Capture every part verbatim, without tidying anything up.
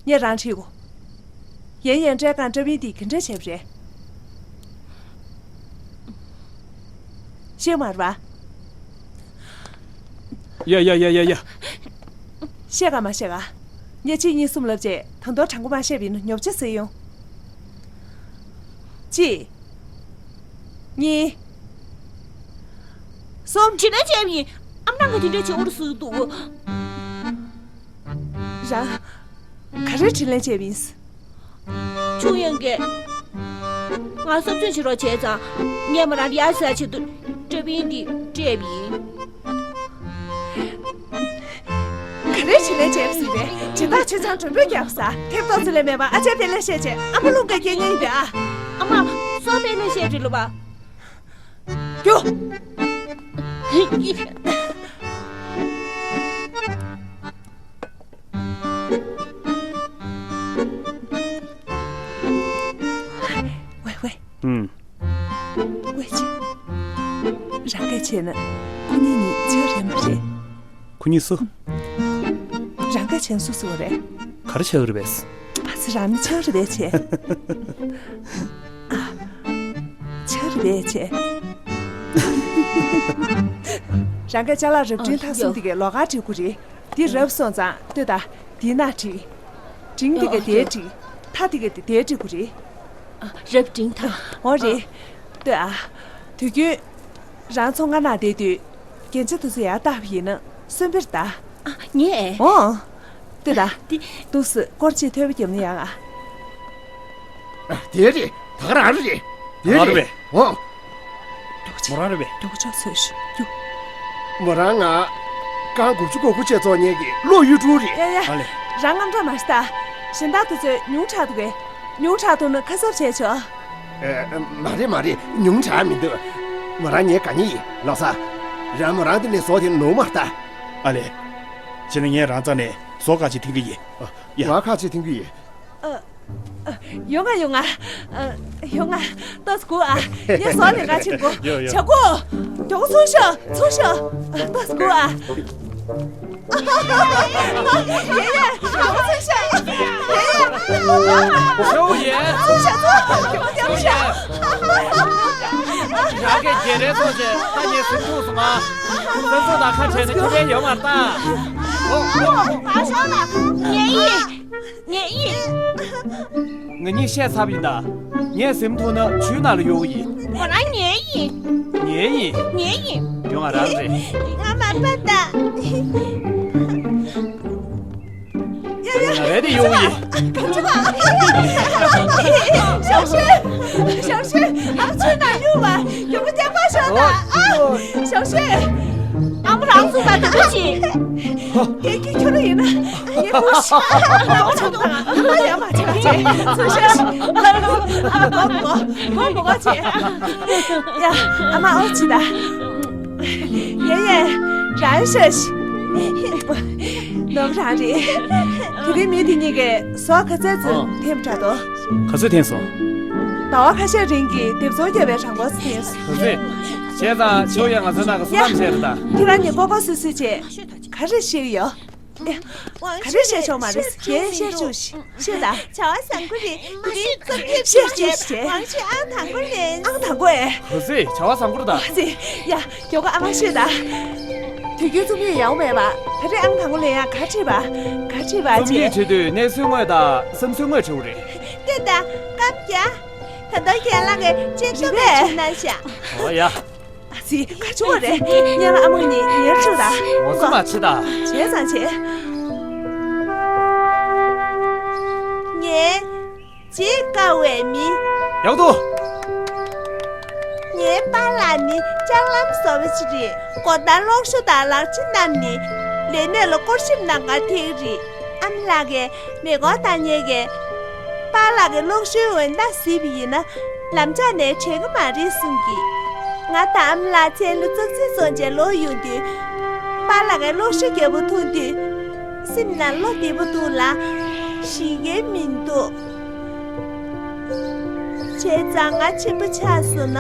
ངས་རང་ཁྲིད་གོ། ཡན་ཡན་སྤྲད་གང་སྐྲ་བིན་འདིས་ག་འདྲ་བྱས་པ་རེད། ཤེས་མ་རེད་པ། ཡ་ཡ་ཡ་ཡ་ཡ། བཤད་ག་མ་བཤད་ག། ངས་གཅིག་གཉིས་གསུམ་ལབ་རྗེས་ད་དུང་དྲང་པོ་མ་བཤད་པ་ཡིན་ན་ཉོབ་ཆ་ཟེར་ཡོང་། གཅིག་གཉིས། གསུམ། དྲིན་ལན་འཇལ་བ་ཡིན། ཨ་མ་ང་དེ་འདྲ་བྱེད་འོར་ཟུག་འདུག་རང་ག་རེ་དྲིན་ལན་འཇལ་བ་ཡིན། ཆུང་ཡང་གིས་ང་གསབ་སྦྱོང་བྱེད་རོགས་བྱས་ཙང་ངས་མོ་རང་ཡར་ཟ་ཆེད་དུ་སྐྲ་བིན་འདི་སྤྲད་པ་ཡིན། ག་རེ་བྱེད་ལས་བྱས་ཟིན་པས་དྲིན་ཐག་ཆོད་ཙང་མགྲོན་པོས་རྒྱག་ས་ཐེབས་ཏོག་ཙི་ལས་མེད་པ། ཨ་ཅག་དཔེ་ལས་བཤད་བྱས་ཨ་མ་རླུང་ག་སྐྱེལ་ཉེན་ཡིན་པས་ཨ། ཨ་མ་སོ་དཔེ་ལས་བཤད་རེད་ལོ་བ། རྒྱུགས། ཝེ་ཝེ། ཨུམ། ཝེ་ཅི། རང་གིས་བྱས་ན་ཁོ་གཉིས་གཉིས་ཆགས་རེད་མ་རེད། ཁོ་གཉིས་སུ། རང་གིས་བྱས་ན་སུ་སུ་རེད། ག་རེ་ཆགས་རེད་པས། ཨ་ཙི་རང་ནི་ཆགས་རེད་པས་བྱས། ཆགས་རེད་པས་བྱས། རང་གིས་ཅ་ལག་རབ་འབྲིང་ཐ་གསུམ་དེ་གའི་ལོགས་ཀ་བྲིས་དགོས་རེད། འདི་རབ་སོང་ཙང་ལྟོས་དང་། འདི་ན་བྲིས། འབྲིང་དེ་ག་དེར་བྲིས། ཐ་དེ་ག་དེར་བྲིས་དགོས་རེད། ཨ། རབ་འབྲིང་ཐ། འོ་རེད། ལྟོས་ཨ། དུས་རྒྱུན་རང་ཚོང་ཁང་ནང་བསྡད་དུས་རྒྱན་ཆ་དེ་ཚོ་ཡར་བཏགས་པ་ཡིན་ན་གསོན་པོར་གདའ། ཨ། ངས། འོ། ལྟོས་དང་། འདི། འདུག་སེ་སྐོར་གཅིག་ཐོལ་པ་བརྒྱབ་ན་ཡག་ཨ། དེ་རེད། ད་ག་རང་རེད། དེ་རེད། ཨོ། མོ་རང་རེད་པས། རྒྱུག་ཆོག་ཚོས་ཤིག་རྒྱུག་མོ་རང་ང་རྐང་དགུ་བཅུ་གོ་དགུ་བཅས་ཚོགས་ཉན་གི་བློ་ཡུལ་དྲུག་རེད། ཡ་ཡ། ཨ་ལེ། རང་རྔམ་སྐྲག་མ་ཤི་ད། གཞན་དག་དེ་ཚོས་ཉུང་དྲགས་འདུག་གས། ཉུང་དྲགས་འདུག་ན་ཁ་གསབ་བྱས་ཆོག་ཨེ། མ་རེད་མ་རེད། ཉུང་དྲགས་མི་འདུག་མོ་རང་ངའི་དགའ་ཉེ་ཡིན། ལགས་སོ། རང་མོ་རང་དེ་ནས་ཟོག་དེ་ནོར་མ་ལྟ། ཨ་ལེ། བྱས་ན་ངས་རང་རྩ་ནས་ཟོག་ཁ་ཅིག་འཐེན་གི་ཡིན། ཡ། ང་ཁ་ཅིག་འཐེན་གི་ཡིན། ཨ། ཨ། ཡོང་ང་ཡོང་ང་། ཨ། ཡོང་ང་། ཏོག་ཙམ་སྒུག་ཨ། ངས་ཟོག་ལེན་ག་ཕྱིན་དགོས། ཡོ་ཡོ། བྱ་ཀུ། མགྱོགས་པོ་ཚུར་ཤོག་ཚུར་ཤོག་ཨ། ཏོག་ཙམ་སྒུག་ཨ། ཡེ་ཡེ། མགྱོགས་པོ་ཚུར་ཤོག་ཡེ་ཡེ། ཞའོ་ཡན། ཚུར་ཤོག་ཚུར་ཤོག་མགྱོགས་པོ་མགྱོགས་པོ་ཤོག་ཡ་གི་རྒྱལ་རའི་ཚོགས་ཆེན་ད་ངས་ཟིན་ཐུབ་སོང་ང་། ཚོགས་གཙོ་དང་ཁ་བྲལ་ན་ཁེ་ཕན་ཡོད་མ་རེད་ད། ཨོ་ཨོ་ཨོ། མ་ཤོག་ལ། ངེད་ཡིན། ངེད་ཡིན། ང་གཉིས་བཤད་ཚར་བ་ཡིན་ད། ངས་ཟིན་ཐུབ་ན་ཇུས་ནང་ལ་ཡོང་གི་ཡིན། ང་རང་ངེད་ཡིན། ངེད་ཡིན། ངེད་ཡིན། ཡོང་ང་རང་རེད། ང་མ་པ་ད། ཡ་ཡ། ང་རེད་དེ་ཡོང་གི་ཡིན། ཞའོ་ཧྲུན། ཞའོ་ཧྲུན། ཨ་ཚོད་ན་ཡོང་བ། ཡོང་བ་རྒྱག་པ་ཤོག་ད། ཨ། ཞའོ་ཧྲུན། ཨ་མ་རང་ཚུགས་པ་དེ་འདྲ་བྱེད། དེ་གི་ཁྱོད་རང་ཡིན་ན་ངས་བུ་ཤི། ང་ཚོ་དང་ཨ་མ་ཡ་མ་བྱེད་ལ་བྱེད། ཚུར་ཤོག་ཨ་མ་མགོ་མགོ་མགོ་མགོ་བྱེད། ཡ། ཨ་མ་ཨོ་ཅི་ད། ཡེ་ཡེ། རང་ཤོག་ནོར་རང་རེད། དེ་རིང་མི་དེ་གཉིས་ཀས་ཟོག་ག་ཚད་ཙམ། ཨོ། འཐེན་པ་འདྲ་འདུག་ག་ཚོད་འཐེན་སོང་། ཟླ་བ་ཁ་ཤས་རིང་གི་སྡེབ་ཚོང་རྒྱབ་པའི་གྲངས་འབོར་ཙམ་འཐེན་སོང་། ག་ཚོད། བྱས་ཙང་ཆོས་ཡང་ང་ཚོའི་ནང་གི་བསོད་ནམས་བྱས་རེད་ད། ཁྱེད་རང་གཉིས་ཀོ་ཀོ་སུ་སུ་བྱས། ག་རེ་བཤད་ཀྱི་ཡོད། ག་རེ་བཤད་ཆོག་མ་རེད། ཁྱེད་བཤད་ཆོག་ཤོད་ད། བྱ་བ་བཟང་པོ་རེད། དེ་རིང་རྩོམ་ཐེངས་བཤད་ཆོག་ཤོད། ཝང་ཆི་ཨང་དང་པོ་ལེན། ཨང་དང་པོ་ཨེ། ག་ཚོད། བྱ་བ་བཟང་པོ་རེད་ད། ག་ཚོད། ཡ། མགྱོགས་པོ་ཨ་མ་ཤོད་ད། དུས་རྒྱུན་རྩོམ་ཡིག་ཡག་པོ་མེད་པ། ད་རེས་ཨང་དང་པོ་ལེན་ཡག་ག་ཁྲིད་པ། ག་ཁྲིད་པ་རྩོམ་ཡིག་བྱེད། བྲིས་དུས་གནས་ཚུལ་དངོས་དང་བསམ་ཚུལ་དངོས་བྲིས་པ་རེད། ལྟོས་དང་། རྐང་བརྒྱ། ད་ལྟ་ཁྱེད་རང་གི་ཅན་ཏོ་བས་བྲིས་ན་ཤག་ཨོ་ཡ། ཨ་ཙི། ག་བྱུང་བ་རེད། ཉལ་ལ་ཨ་མ་གཉིས་ཉལ་ཆོག་ད། ངོ་ཚ་མ་བྱེད་ད། བྱས་ཙང་བྱས། ངས་བརྗེད་དཀའ་བའི་མི། ཡག་འདུག་ངའི་པཱ་ལགས་ནི་ལྕགས་ལམ་བཟོ་བ་ཞིག་རེད། སྒོ་ལྟར་ལོག་ཤོ་དང་ལག་ཕྱིས་རྣམས་ནི་ལས་སྣེ་ལ་སྐོར་ཞིབ་གནང་གར་ཐེག་རེད། ཨ་མ་ལགས་ཀྱིས་མེ་འཁོར་བཏང་མཁན་གྱིས་པཱ་ལགས་ཀྱི་ལོག་ཤོའི་འོད་མདངས་གཟིགས་པ་ཡིན་ན་ལམ་ཕྱགས་ནས་བྲལ་གི་མ་རེད་གསུངས་ཀྱིས། ང་དང་ཨ་མ་ལགས་མཚན་ལ་ཙག་ཙིག་བཙོང་བྱས་ལོག་ཡོང་དུས། པཱ་ལགས་ཀྱི་ལོག་ཤོ་རྒྱལ་པོ་མཐོང་དུས། སེམས་ནང་བློ་བདེ་པོ་འདུག་ལ། ཞེད་མཁན་མི་འདུག་བྱས་ཙང་ང་ཆེན་པོ་ཆགས་སོང་ན།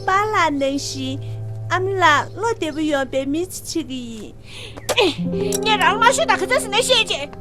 པཱ་ལགས་ནང་བཞིན་ཨ་མ་ལགས་བློ་བདེ་པོ་ཡོང་པའི་མི་ཅིག་བྱེད་ཀྱི་ཡིན། ངས་རང་མ་ཤོད་ད་ག་ཚོད་ཟིན་ནས་བཤད་ཅེས།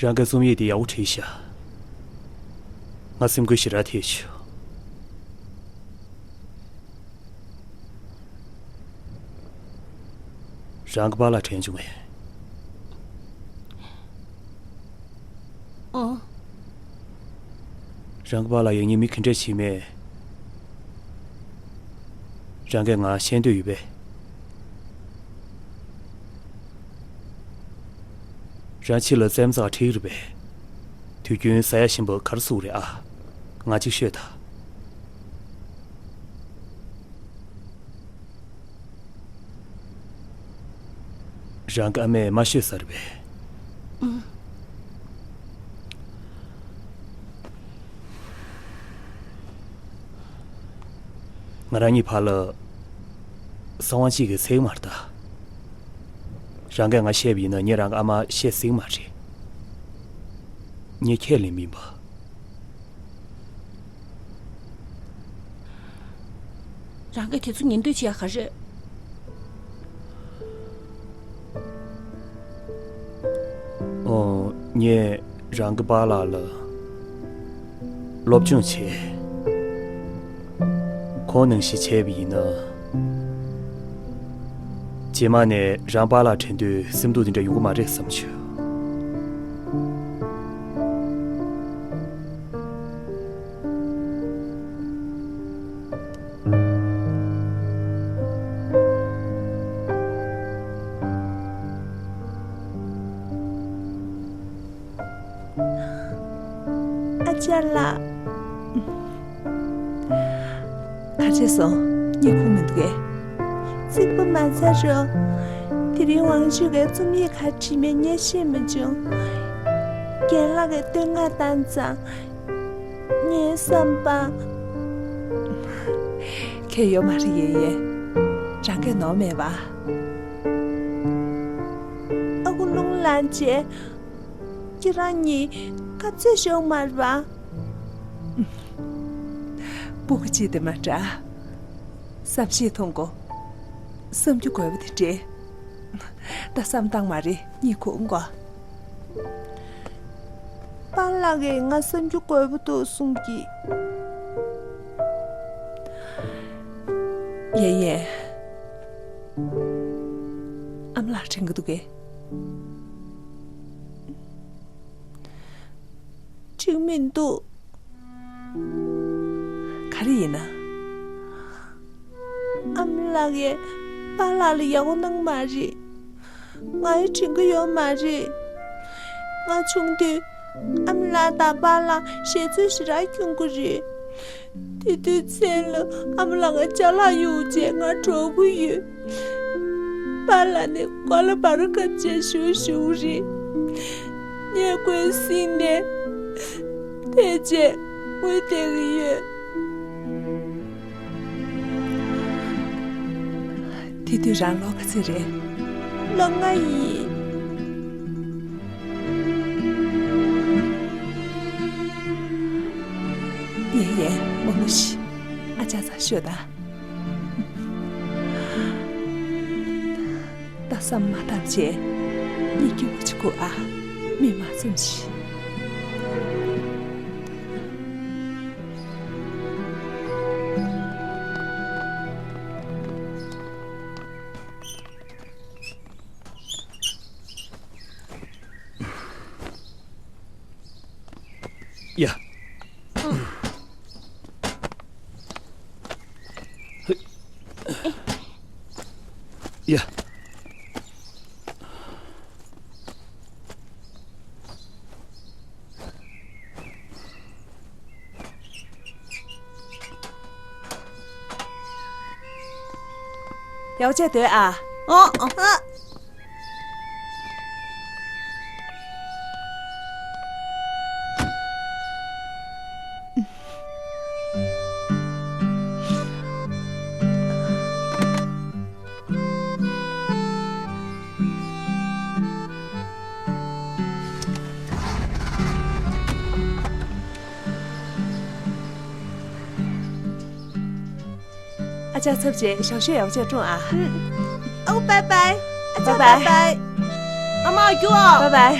རང་གི་རྩོམ་ཡིག་དེ་ཡག་པོ་བྲིས་ཤག་ང་སེམས་འགུལ་ཞེ་དྲག་ཐེབས་བྱུང་། རང་གི་པཱ་ལགས་དྲན་བྱུང་ངས། ཨོ། རང་གི་པཱ་ལགས་ཡང་སྙིང་མི་ག་འདྲ་ཞིག་མེད། རང་གིས་ང་བཤད་འདོད་ཡོད་པས། རང་ཕྱི་ལ་བཙན་འཛག་ཁྲིད་རེད་པས། དུས་རྒྱུན་ཟ་ཡ་ཞིམ་པོ་ག་རེ་བཟོ་རེད་ཨ། ང་གཅིག་ཤོད་ད། རང་གི་ཨ་མས་མ་ཤོད་ས་རེད་པས། ང་རང་གཉིས་བར་ལ་གསང་བ་གཅིག་གི་ཚིག་མ་རེད་ད། རང་གིས་ང་བཤད་པ་ཡིན་ན་ངས་རང་གི་ཨ་མ་བཤད་སྲིད་མ་རེད། ངས་ཁས་ལེན་མིན་པ། རང་གིས་དེ་ཚོ་ཉན་འདོད་བྱེད་ཡ་ག་རེ། ཨོ། ངས་རང་གི་པཱ་ལགས་ལ་སློབ་སྦྱོང་བྱས། ཁོང་ནང་བཞིན་བྱས་པ་ཡིན་ན། རྗེས་མ་ནས་རང་པཱ་ལགས་དྲན་དུས་སེམས་སྡུག་དེ་འདྲ་ཡོང་གི་མ་རེད་བསམ་བྱུང་། ཨ་ཅག་ལགས། ག་བྱས་སོང་། གཉིད་ཁུག་མི་འདུག་གས། ཚིག་པ་མ་ཚར་རོ། དེ་རིང་ཝང་ཅུས་ཀྱིས་རྩོམ་ཡིག་ག་བྲིས་མེད་ངས་ཤེས་མི་བྱུང་། རྒན་ལགས་ཀྱིས་བསྟོད་བསྔགས་བཏང་ཙང་། ངའི་བསམ་པ། ཁྱད་ཡོད་མ་རེད་ཡེ་ཡེ། རང་གིས་ནོར་མེད་པ། ཨ་ཁུ་རླུང་ལངས་རྗེས། ཁྱེད་རང་གཉིས་ཁ་རྩོད་ཤོར་མ་རེད་པ། སྤུ་གུ་གཅིག་དེ་མ་འདྲ། བསམ་ཤེས་ཐོང་གོ། བསམ་རྒྱུ་དགོས་པ་དེ་འདྲས། ད་བསམ་སྟངས་མ་རེད། གཉིད་ཁུག་གོ། པཱ་ལགས་ཀྱིས་ང་བསམ་རྒྱུ་དགོས་པ་འདུག་གསུང་གི། ཡེ་ཡེ། ཨ་མ་ལགས་དྲན་གྱི་འདུག་གས། འགྲིག་མི་འདུག་ག་རེ་ཡིན་ན། ཨ་མ་ལགས་ཀྱིས་པཱ་ལགས་ལ་ཡག་པོ་གནང་མ་རེད། ང་ཡི་དྲན་གྱི་ཡོད་མ་རེད། ང་ཆུང་དུས་ཨ་མ་ལགས་དང་པཱ་ལགས་ཞལ་རྩོད་ཞེ་དྲག་ཁྱོང་གི་རེད། དེ་དུས་མཚན་ལ་ཨ་མ་ལགས་ང་ཅ་ལག་གཡུག་བྱས་ང་འདྲོག་གི་ཡོད། པཱ་ལགས་ནི་གོ་ལ་བར་ཁ་བྱས་བཞུགས་བཞུགས་རེད། ངས་ཁོའི་གསེང་ནས་ཐལ་ཆས་འོད་བསྡད་ཀྱི་ཡོད། དེ་དུས་རང་ལོ་ག་ཚོད་རེད། ལོ་ལྔ་ཡིན། ཡེ་ཡེ། མོ་མོ་ཤི། ཨ་ཅག་ཚ་ཤོད་ད། ད་བསམ་མ་ཐག་བྱས། གཉིད་སྐྱིད་པོ་ཅིག་ཁུག་ཨ། མིག་མ་བཙུམ་ཤིག་ཡ། ཡ། ཡག་བྱས་སྡོད་ཨ། ཨོ། ཨ། ཨ་ཅག་ཚབ་བྱས་ཞག་ཤོས་ཡག་པོ་བྱས་སྲུངས་ཨ། ཨོ་bye bye། ཨ་ཅག bye bye bye bye། ཨ་མ་རྒྱུ་ཨ། bye bye།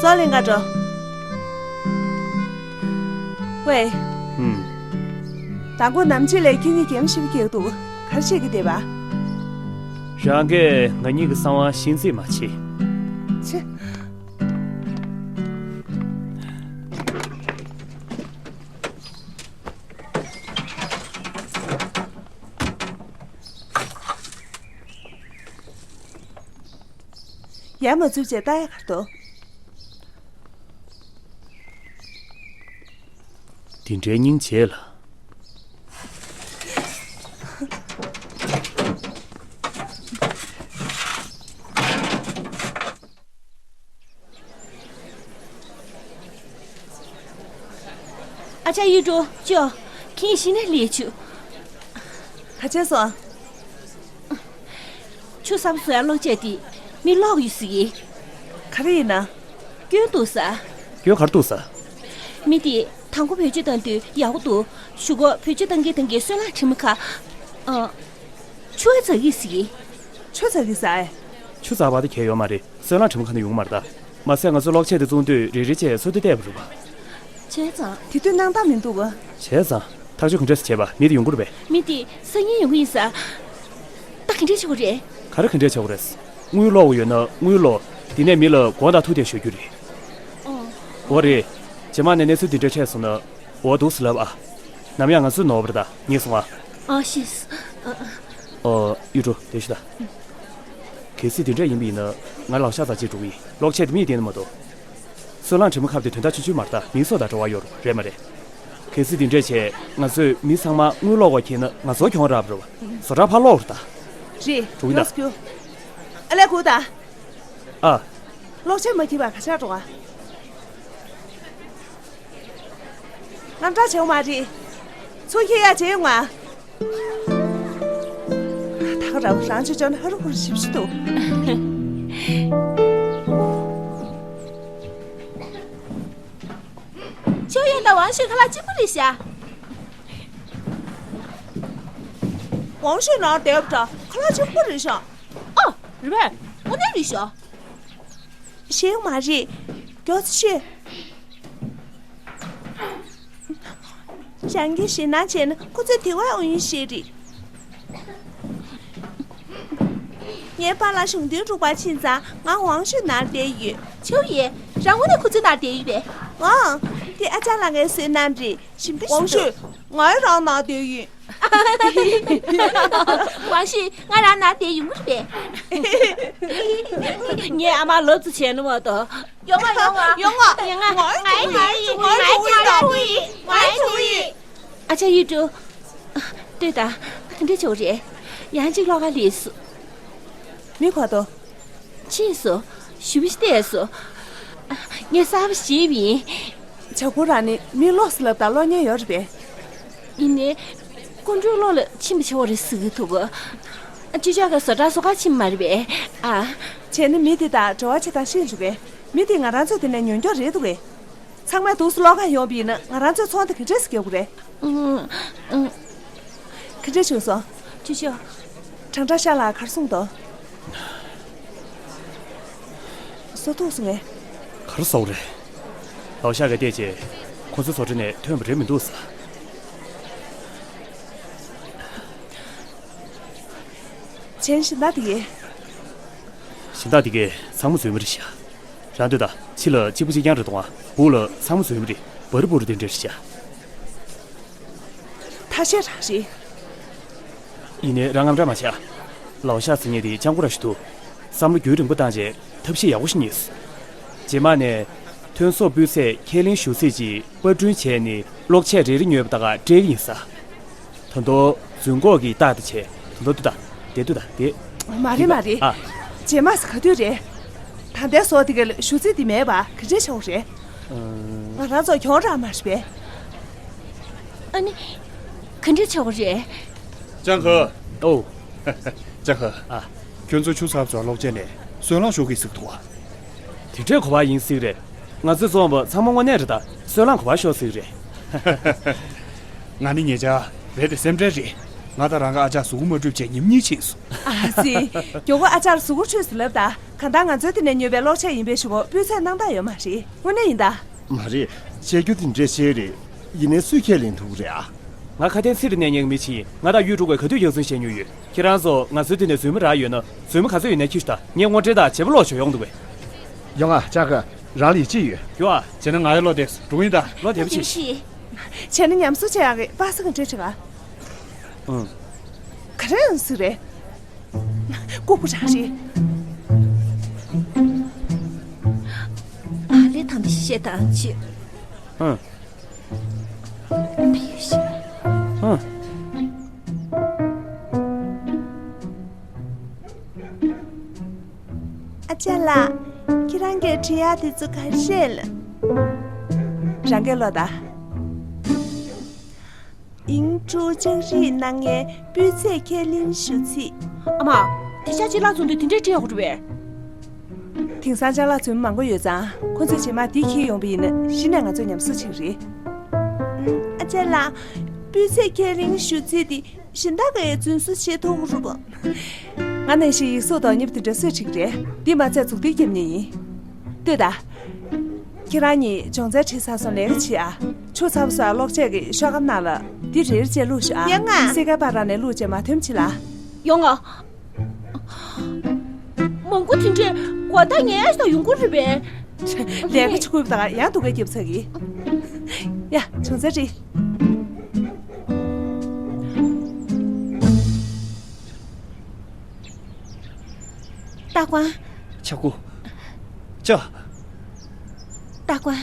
སོ་ལེན་ག་འགྲོ། ཝེ། ཧུམ། དང་པོ་ནམ་ཕྱེད་ལས་ཁྱོད་གཉིས་གད་མོ་ཞེ་པོ་བགད་འདུག་ག་རེ་བྱེད་ཀྱི་བསྡད་པ། རང་གིས་ང་གཉིས་ཀྱི་གསང་བ་ཤེས་རྩིས་མ་བྱེད། ཆེ། ཡར་མ་འཛུལ་བྱས་ལྟ་ཡ་གར་འདུག་དེ་འདྲའི་སྙིང་རྗེ་ལ། ཨ་ཅག་གཡུ་སྒྲོན། ཅོ། ཁྱེད་གཞི་ནས་སླེབས་བྱུང་། ག་བྱས་སོང་། ཆུ་གསར་པ་བཟོ་ཡ་གློག་ཆས་དེ་མི་ལོག་ཡོད་ཟེར་གི། ག་རེ་ཡིན་ན། སྐྱོན་འདུག་ས། སྐྱོན་ག་རེ་འདུག་ས། མི་དེ་དང་པོ་བེད་སྤྱོད་བཏང་དུས་ཡག་པོ་འདུག་གཞུག་གུ་བེད་སྤྱོད་བཏང་གིན་བཏང་གིན་སོལ་རླངས་དྲི་མ་ཁ། ཨ། ཆུ་འཛག་གི་ཟེར་གི། ཆུ་འཛག་གི་ཟེར། ཆུ་འཛག་པ་དེ་གལ་ཡོད་མ་རེད། སོལ་རླངས་དྲི་མ་ཁ་ནས་ཡོང་གི་མ་རེད་ད། མ་ཟད་ང་ཚོས་གློག་ཆས་དེ་བཙོང་དུས་རེ་རེ་བྱས་སོ་དེ་བལྟས་པ་རེད་པ། བྱས་ཙང་། དེ་དུས་སྣང་དག་མི་འདུག་ག་བྱས་ཙང་ཐག་གཅོད་ག་འདྲས་སེ་བྱས་པ། མི་དེ་ཡོང་གི་རེད་པས། མི་དེ་སང་ཉིན་ཡོང་གི་ཡིན་ས། ད་ག་འདྲས་བྱེད་དགོས་རེད། ག་རེ་ག་འདྲས་བྱེད་དགོས་རེད། དངུལ་སློག་དགོས་ཡོད་ན་དངུལ་སློག་དེ་ནས་མི་ལ་དགོང་དག་ཐུག་བསྡད་ཞུ་རྒྱུ་རེད། ཨོ། འོ་རེད། རྗེས་མ་ནས་གནས་ཚུལ་དེ་འདྲ་འཕྲད་སོང་ན། འོ་འདུག་སེ་ལབ་ཨ། ནམ་ཡང་ང་ཚོའི་ནོར་བ་རེད་ད། ངས་སོང་ཨ། ཨ་ཤེས། ཨ། ཨོ། གཡུ་སྒྲོན་བསྡད་ཤོག་ད། གལ་སྲིད་དེ་འདྲ་ཡིན་པ་ཡིན་ན་ང་ལའོ་ཤ་ཚང་གཅིག་འགྲོ་གི་ཡིན། གློག་ཆས་དེ་མིས་བལྟས་ན་མ་གཏོགས། སོལ་རླངས་དྲི་མ་ཁབ་དེ་དོན་དག་ཆུང་ཆུང་མ་རེད་ད། མིང་སྲོག་དང་འབྲེལ་བ་ཡོད་རེད་མ་རེད། གལ་སྲིད་དེ་འདྲ་བྱས་ང་ཚོས་མི་ཚང་མ་དངུལ་སློག་པ་འཁྱེར་ན་ང་ཚོ་གྱོང་རག་པ་རེད་པ། བཟོ་གྲྭ་ཕར་སློག་རེད་ད། རེད། འགྲོ་གི་ཡིན་ད། ལོགས་སུ་རྒྱུགས། ཨ་ལས་སྒུག་ད། ཨ། གློག་ཆས་མ་འཁྱེར་བར་ག་ཆག་འགྲོ་ག། དངངས་སྐྲག་བྱེད་དགོས་མ་རེད། ཚུར་འཁྱེར་ཡག་བྱེད་ཡོང་ང་། ད་ག་རང་རང་ཆོས་ཅོ་ན་ཧ་རུ་ཧུ་རུ་ཞིབ་ཞིབ་འདུག་ཆོས་ཡོན་དང་ཝང་ཞུས་ཁ་ལག་གཅིག་པ་རེད་ཤག་ཝང་ཞུས་ནང་བསྡད་པ་འདྲ། ཁ་ལག་གཅིག་པ་རེད་ཤག་ཨོ། རེད་པས། དངོས་གནས་རེད་ཤག་ཤེས་ཡོད་མ་རེད། མགྱོགས་ཙམ་ཤོད། རང་གིས་ཞེད་སྣང་བྱས་ན་ཁོ་ཚོས་དེ་བས་འོང་ཡུལ་ཞིག་རེད། ངའི་པཱ་ལགས་གཞུང་དོན་སྒྲུབ་པར་ཕྱིན་ཙང་ང་ཝང་ཞུས་ནང་བསྡད་ཡོད། ཆོས་ཡིན། རང་དངོས་གནས་ཁོ་ཚོའི་ནང་བསྡད་ཡོད་པས། ཨང་། དེ་ཨ་ཅག་ལགས་ཀྱི་བསོད་ནམས་རེད། ཞིམ་པ་ཞིག་འདུག་ཝང་ཞུས། ང་རང་ནང་བསྡད་ཡིན། ཝང་ཞུས། ང་རང་ནང་བསྡད་ཡོང་གི་རེད་པས། ངའི་ཨ་མ་ལབ་ཙམ་བྱས་ན་མ་གཏོགས། ཡོང་ང་ཡོང་ང་། ཡོང་ང་། ཡོང་ང་། ང་ཡི་ཐུག་ཡིན། ང་ཡི་ཐུག་ཡིན། ང་ཡི་ཐུག་ཡིན། ཨ་ཅག་གཡུ་སྒྲོན། ལྟོས་དང་། ག་འདྲ་བྱུང་རེད། ཡང་གཅིག་ལོག་ག་སླེབས་སོང་། མི་ག་པར་འདུག་ཕྱིན་སོང་། ཞུ་བ་ཞིག་བལྟས་སོང་། ངས་གསར་པ་ཞིག་ཡིན། བྱ་ཁོ་རང་ནི་མི་ལོག་སེ་ལབ་དང་གློག་བརྙན་ཡོད་རེད་པས། ཡིན་ནའི། སྐུ་མགྲོན་གློག་ལ་ཕྱིན་པ་ཆེ་བ་རེད་ཟེར་གྱི་འདུག་ཅི་ལྕོགས་ཀྱི་བཟོ་གྲྭ་བཟོ་གར་ཕྱིན་པ་མ་རེད་པས། ཨ། བྱས་ན་མི་དེ་དང་འབྲེལ་བ་བྱེད་སྟངས་ཤེས་འཇུག་གས། མི་དེ་ང་རང་ཚོའི་དེ་ནས་ཉོ་མགྱོགས་རེད་འདུག་གས། ཚང་མས་འདུག་སེ་ལོག་ག་ཡོང་བ་ཡིན་ན་ང་རང་ཚོས་ཚོང་དེ་ག་འདྲས་སེ་རྒྱག་དགོས་རེད། ཨང་། ཨང་། ག་འདྲས་བྱུང་སོང་། ཅི་ཤོག་དྲང་ཁྲ་ཤ་ལགས་ག་རེ་གསུངས་འདུག་སོ་ཐུག་སོང་ངས། ག་རེ་ཟེར་བ་རེད། ལའོ་ཤ་གིས་བལྟས་རྗེས་ཁོ་ཚོའི་བཟོ་གྲྭ་ནས་ཐོན་པ་རེད་མི་འདུག་ཟེར། གཞན་གཞན་དག་དེ་གས། གཞན་དག་དེ་གས་ཚང་མ་བཟོས་མ་རེད་ཤག་རང་ལྟོས་དང་། ཕྱི་ལ་གཅིག་པ་གཅིག་རྐྱང་རེད་འདུག་ཨ། སྦུག་ལ་ཚང་མ་བཟོས་མ་རེད། བ་རི་བུ་རི་དེ་འདྲ་རེད་ཤག་ཐ་ཤལ་རང་རེད། ཡིན་ནའི་རང་དངངས་སྐྲག་མ་བྱེད་ཨ། ལའོ་ཤ་ཟེར་མཁན་དེ་སྤྱང་པོ་རང་ཞིག་འདུག་བསམ་བློ་རྒྱུན་རིང་པོ་བཏང་རྗེས་ཐབས་ཤེས་ཡག་པོ་ཞིག་རྙེད་སོང་། རྗེས་མ་ནས། ཐོན་ཟོག་སྤུས་ཚད་ཁས་ལེན་ཞུ་ཚད་ཀྱི་པར་སྐྲུན་བྱས་ནས་གློག་ཆས་རེ་རེ་ཉོས་པ་དང་སྤྲད་ཀྱི་ཡིན་ས། ད་དུང་རྫུན་འགོག་གི་རྟགས་དེ་བྱས། ད་དུང་དུ་ད། དེ་དུ་ད་དེ། མ་རེད་མ་རེད། ཨ། རྗེས་མ་ཟེར་ག་དུས་རེད། ད་ལྟའི་ཟོག་དེ་ག་ལ་ཞུ་རྩིས་དེ་མེད་པ་ག་འདྲས་ཆགས་རེད། ང་རང་ཚོ་གྱོང་རག་མ་རེད་པས། ཨ་ནི། ག་འདྲས་ཆགས་རེད། ལྕང་ཁ། ཨོ། ལྕགས་ཁ། ཨ། ཁྱོད་ཚོ་ཆུ་ཚབ་ཚོ་གློག་ཆས་ནས་སོལ་རླངས་ཤོར་གི་ཟེར་གི་འདུག་ག་དེ་འདྲའི་གོ་བ་ཡིན་སྲིད་རེད། ང་ཚོས་བཙོང་བ་ཚང་མ་དངོས་གནས་རེད་ད། སོལ་རླངས་གོ་བ་ཤོར་སྲིད་རེད། ང་ནི་ཉེ་ཆར་རྦད་དེ་སེམས་ཁྲལ་རེད། ང་དང་རང་གི་ཨ་ཅག་གཟུགས་པོ་མ་འཁྲུད་བྱས་ཉིན་གཉིས་ཕྱིན་སོང་། ཨ་ཙི། མགྱོགས་པོ་ཨ་ཅག་གཟུགས་པོ་འཁྲུད་སོང་ལབ་ད། གང་ལྟར་ང་ཚོའི་དེ་ནས་ཉོས་པའི་གློག་ཆས་ཡིན་པའི་གཞུག་གུ་སྤུས་ཚད་སྣང་དག་ཡོད་མ་རེད། དངོས་གནས་ཡིན་ད། མ་རེད། བཤད་རྒྱུ་དེ་འདྲས་བཤད་རེད། ཡིན་ནའི་སུས་ཁས་ལེན་ཐུབ་ཀྱི་རེད་ཨ། ང་ཁ་དན་སི་རི་ནས་ཉན་གྱི་མི་ཅིག་ཡིན། ང་དང་གཡུ་འབྲུག་པས་ག་དུས་ཡག་ཟིན་བཤད་མྱོང་ཡོད། ཁྱེད་རང་ཚོ་ང་ཚོའི་འདི་ནས་རྫུན་མ་རག་ཡོད་ན། རྫུན་མ་ག་ཚོད་ཡོད་ནའི་ཁྱི་ཤི་ད། ངས་དངོས་འབྲེལ་དང་བྱེད་པོ་ལོག་ཞོ་ཡོང་འདུག་པས། ཡོང་ཨ། ལྕགས་ཁ། རང་ལ་ཡིད་ཆེས་ཡོད། རྒྱུ་ཨ། བྱས་ན་ང་ཡི་བློ་བདེ་སོང་། འགྲོ་གི་ཡིན་ད། བློ་བདེ་པོ་བྱེད། བྱས་ན་ཉམས་གསོ་བྱེད་ཡག་གི་པ་ས་ག་འདྲ་ཅིག་ཨ། ཨང་། ག་རེ་ཡང་སྲིད་རེད། ལྐུགས་པ་རང་རེད། ཨ་ལས་དང་པོ་ཤེས་དང་ཆེ། ཨང་། ཨང་། ཨ་ཅག་ལགས། ཁྱེད་རང་གིས་བྲིས་ཡག་དེ་ཚོ་ག་རེ་རེད། རང་གིས་ཀློག་དང་། ཡིང་ཀྲུའུ་ལྕགས་རིགས་གནང་མཁན་སྤུས་ཚད་ཁས་ལེན་ཞུ་ཚིག་ཨ་མ། དེ་ཤག་ཅིག་ལ་ཚོང་དུས་དེ་འདྲའི་བྲིས་ཡག་གོ་འགྲོ་བས། དེང་སང་ཅ་ལག་རྫུན་མ་མང་པོ་ཡོད་ཙང་ཁོ་ཚོས་རྗེས་མ་འདི་འཁྱེར་ཡོང་པ་ཡིན་ན་གཞི་ནས་ང་ཚོ་ཉམས་གསོ་བྱེད་ཀྱི་རེད། ཨ་ཅག་ལགས། སྤུས་ཚད་ཁས་ལེན་ཞུ་ཚིག་འདི་གཞན་དག་གིས་རྫུན་བཟོ་བྱེད་ཐུབ་ཀྱི་རེད་པ། ང་ནང་བཞིན་ཡིག་གཟུགས་དོ་མཉམ་དེ་འདྲ་སུས་བྲིས་ཀྱི་རེད། འདི་མ་ཚད་མཛུབ་ཐེལ་རྒྱབ་མཁན་ཡིན། ལྟོས་དང་། ཁྱེད་རང་གཉིས་སྦྱོང་ཚན་ཁྲིད་ཚར་སོང་ལས་ཀ་བྱེད་ཨ། ཆུ་ཚ་པོ་སོགས་གློག་ཆས་ཀྱི་ཤོག་སྒམ་ནང་ལ་འདི་རེ་རེ་བྱས་བླུགས་ཤོག་ཨ། ཡོང་ང་། སེ་ག་པ་ར་ནས་བླུགས་བྱས་མ་ཐོན་བྱེད་ལ། ཡོང་ང་། མང་པོ་དེ་འདྲས་གོ་ད་ངས་ད་ཡོང་གི་རེད་པས། ལས་ཀ་ཆུ་ཁུབ་དང་ཡང་སྡུག་ག་རྒྱབ་ཚར་གི། ཡ། བྱུང་ཚར་རེད། ཏཱ་ཀོན། ཆ་ཀུ། ཅོ། ཏཱ་ཀོན།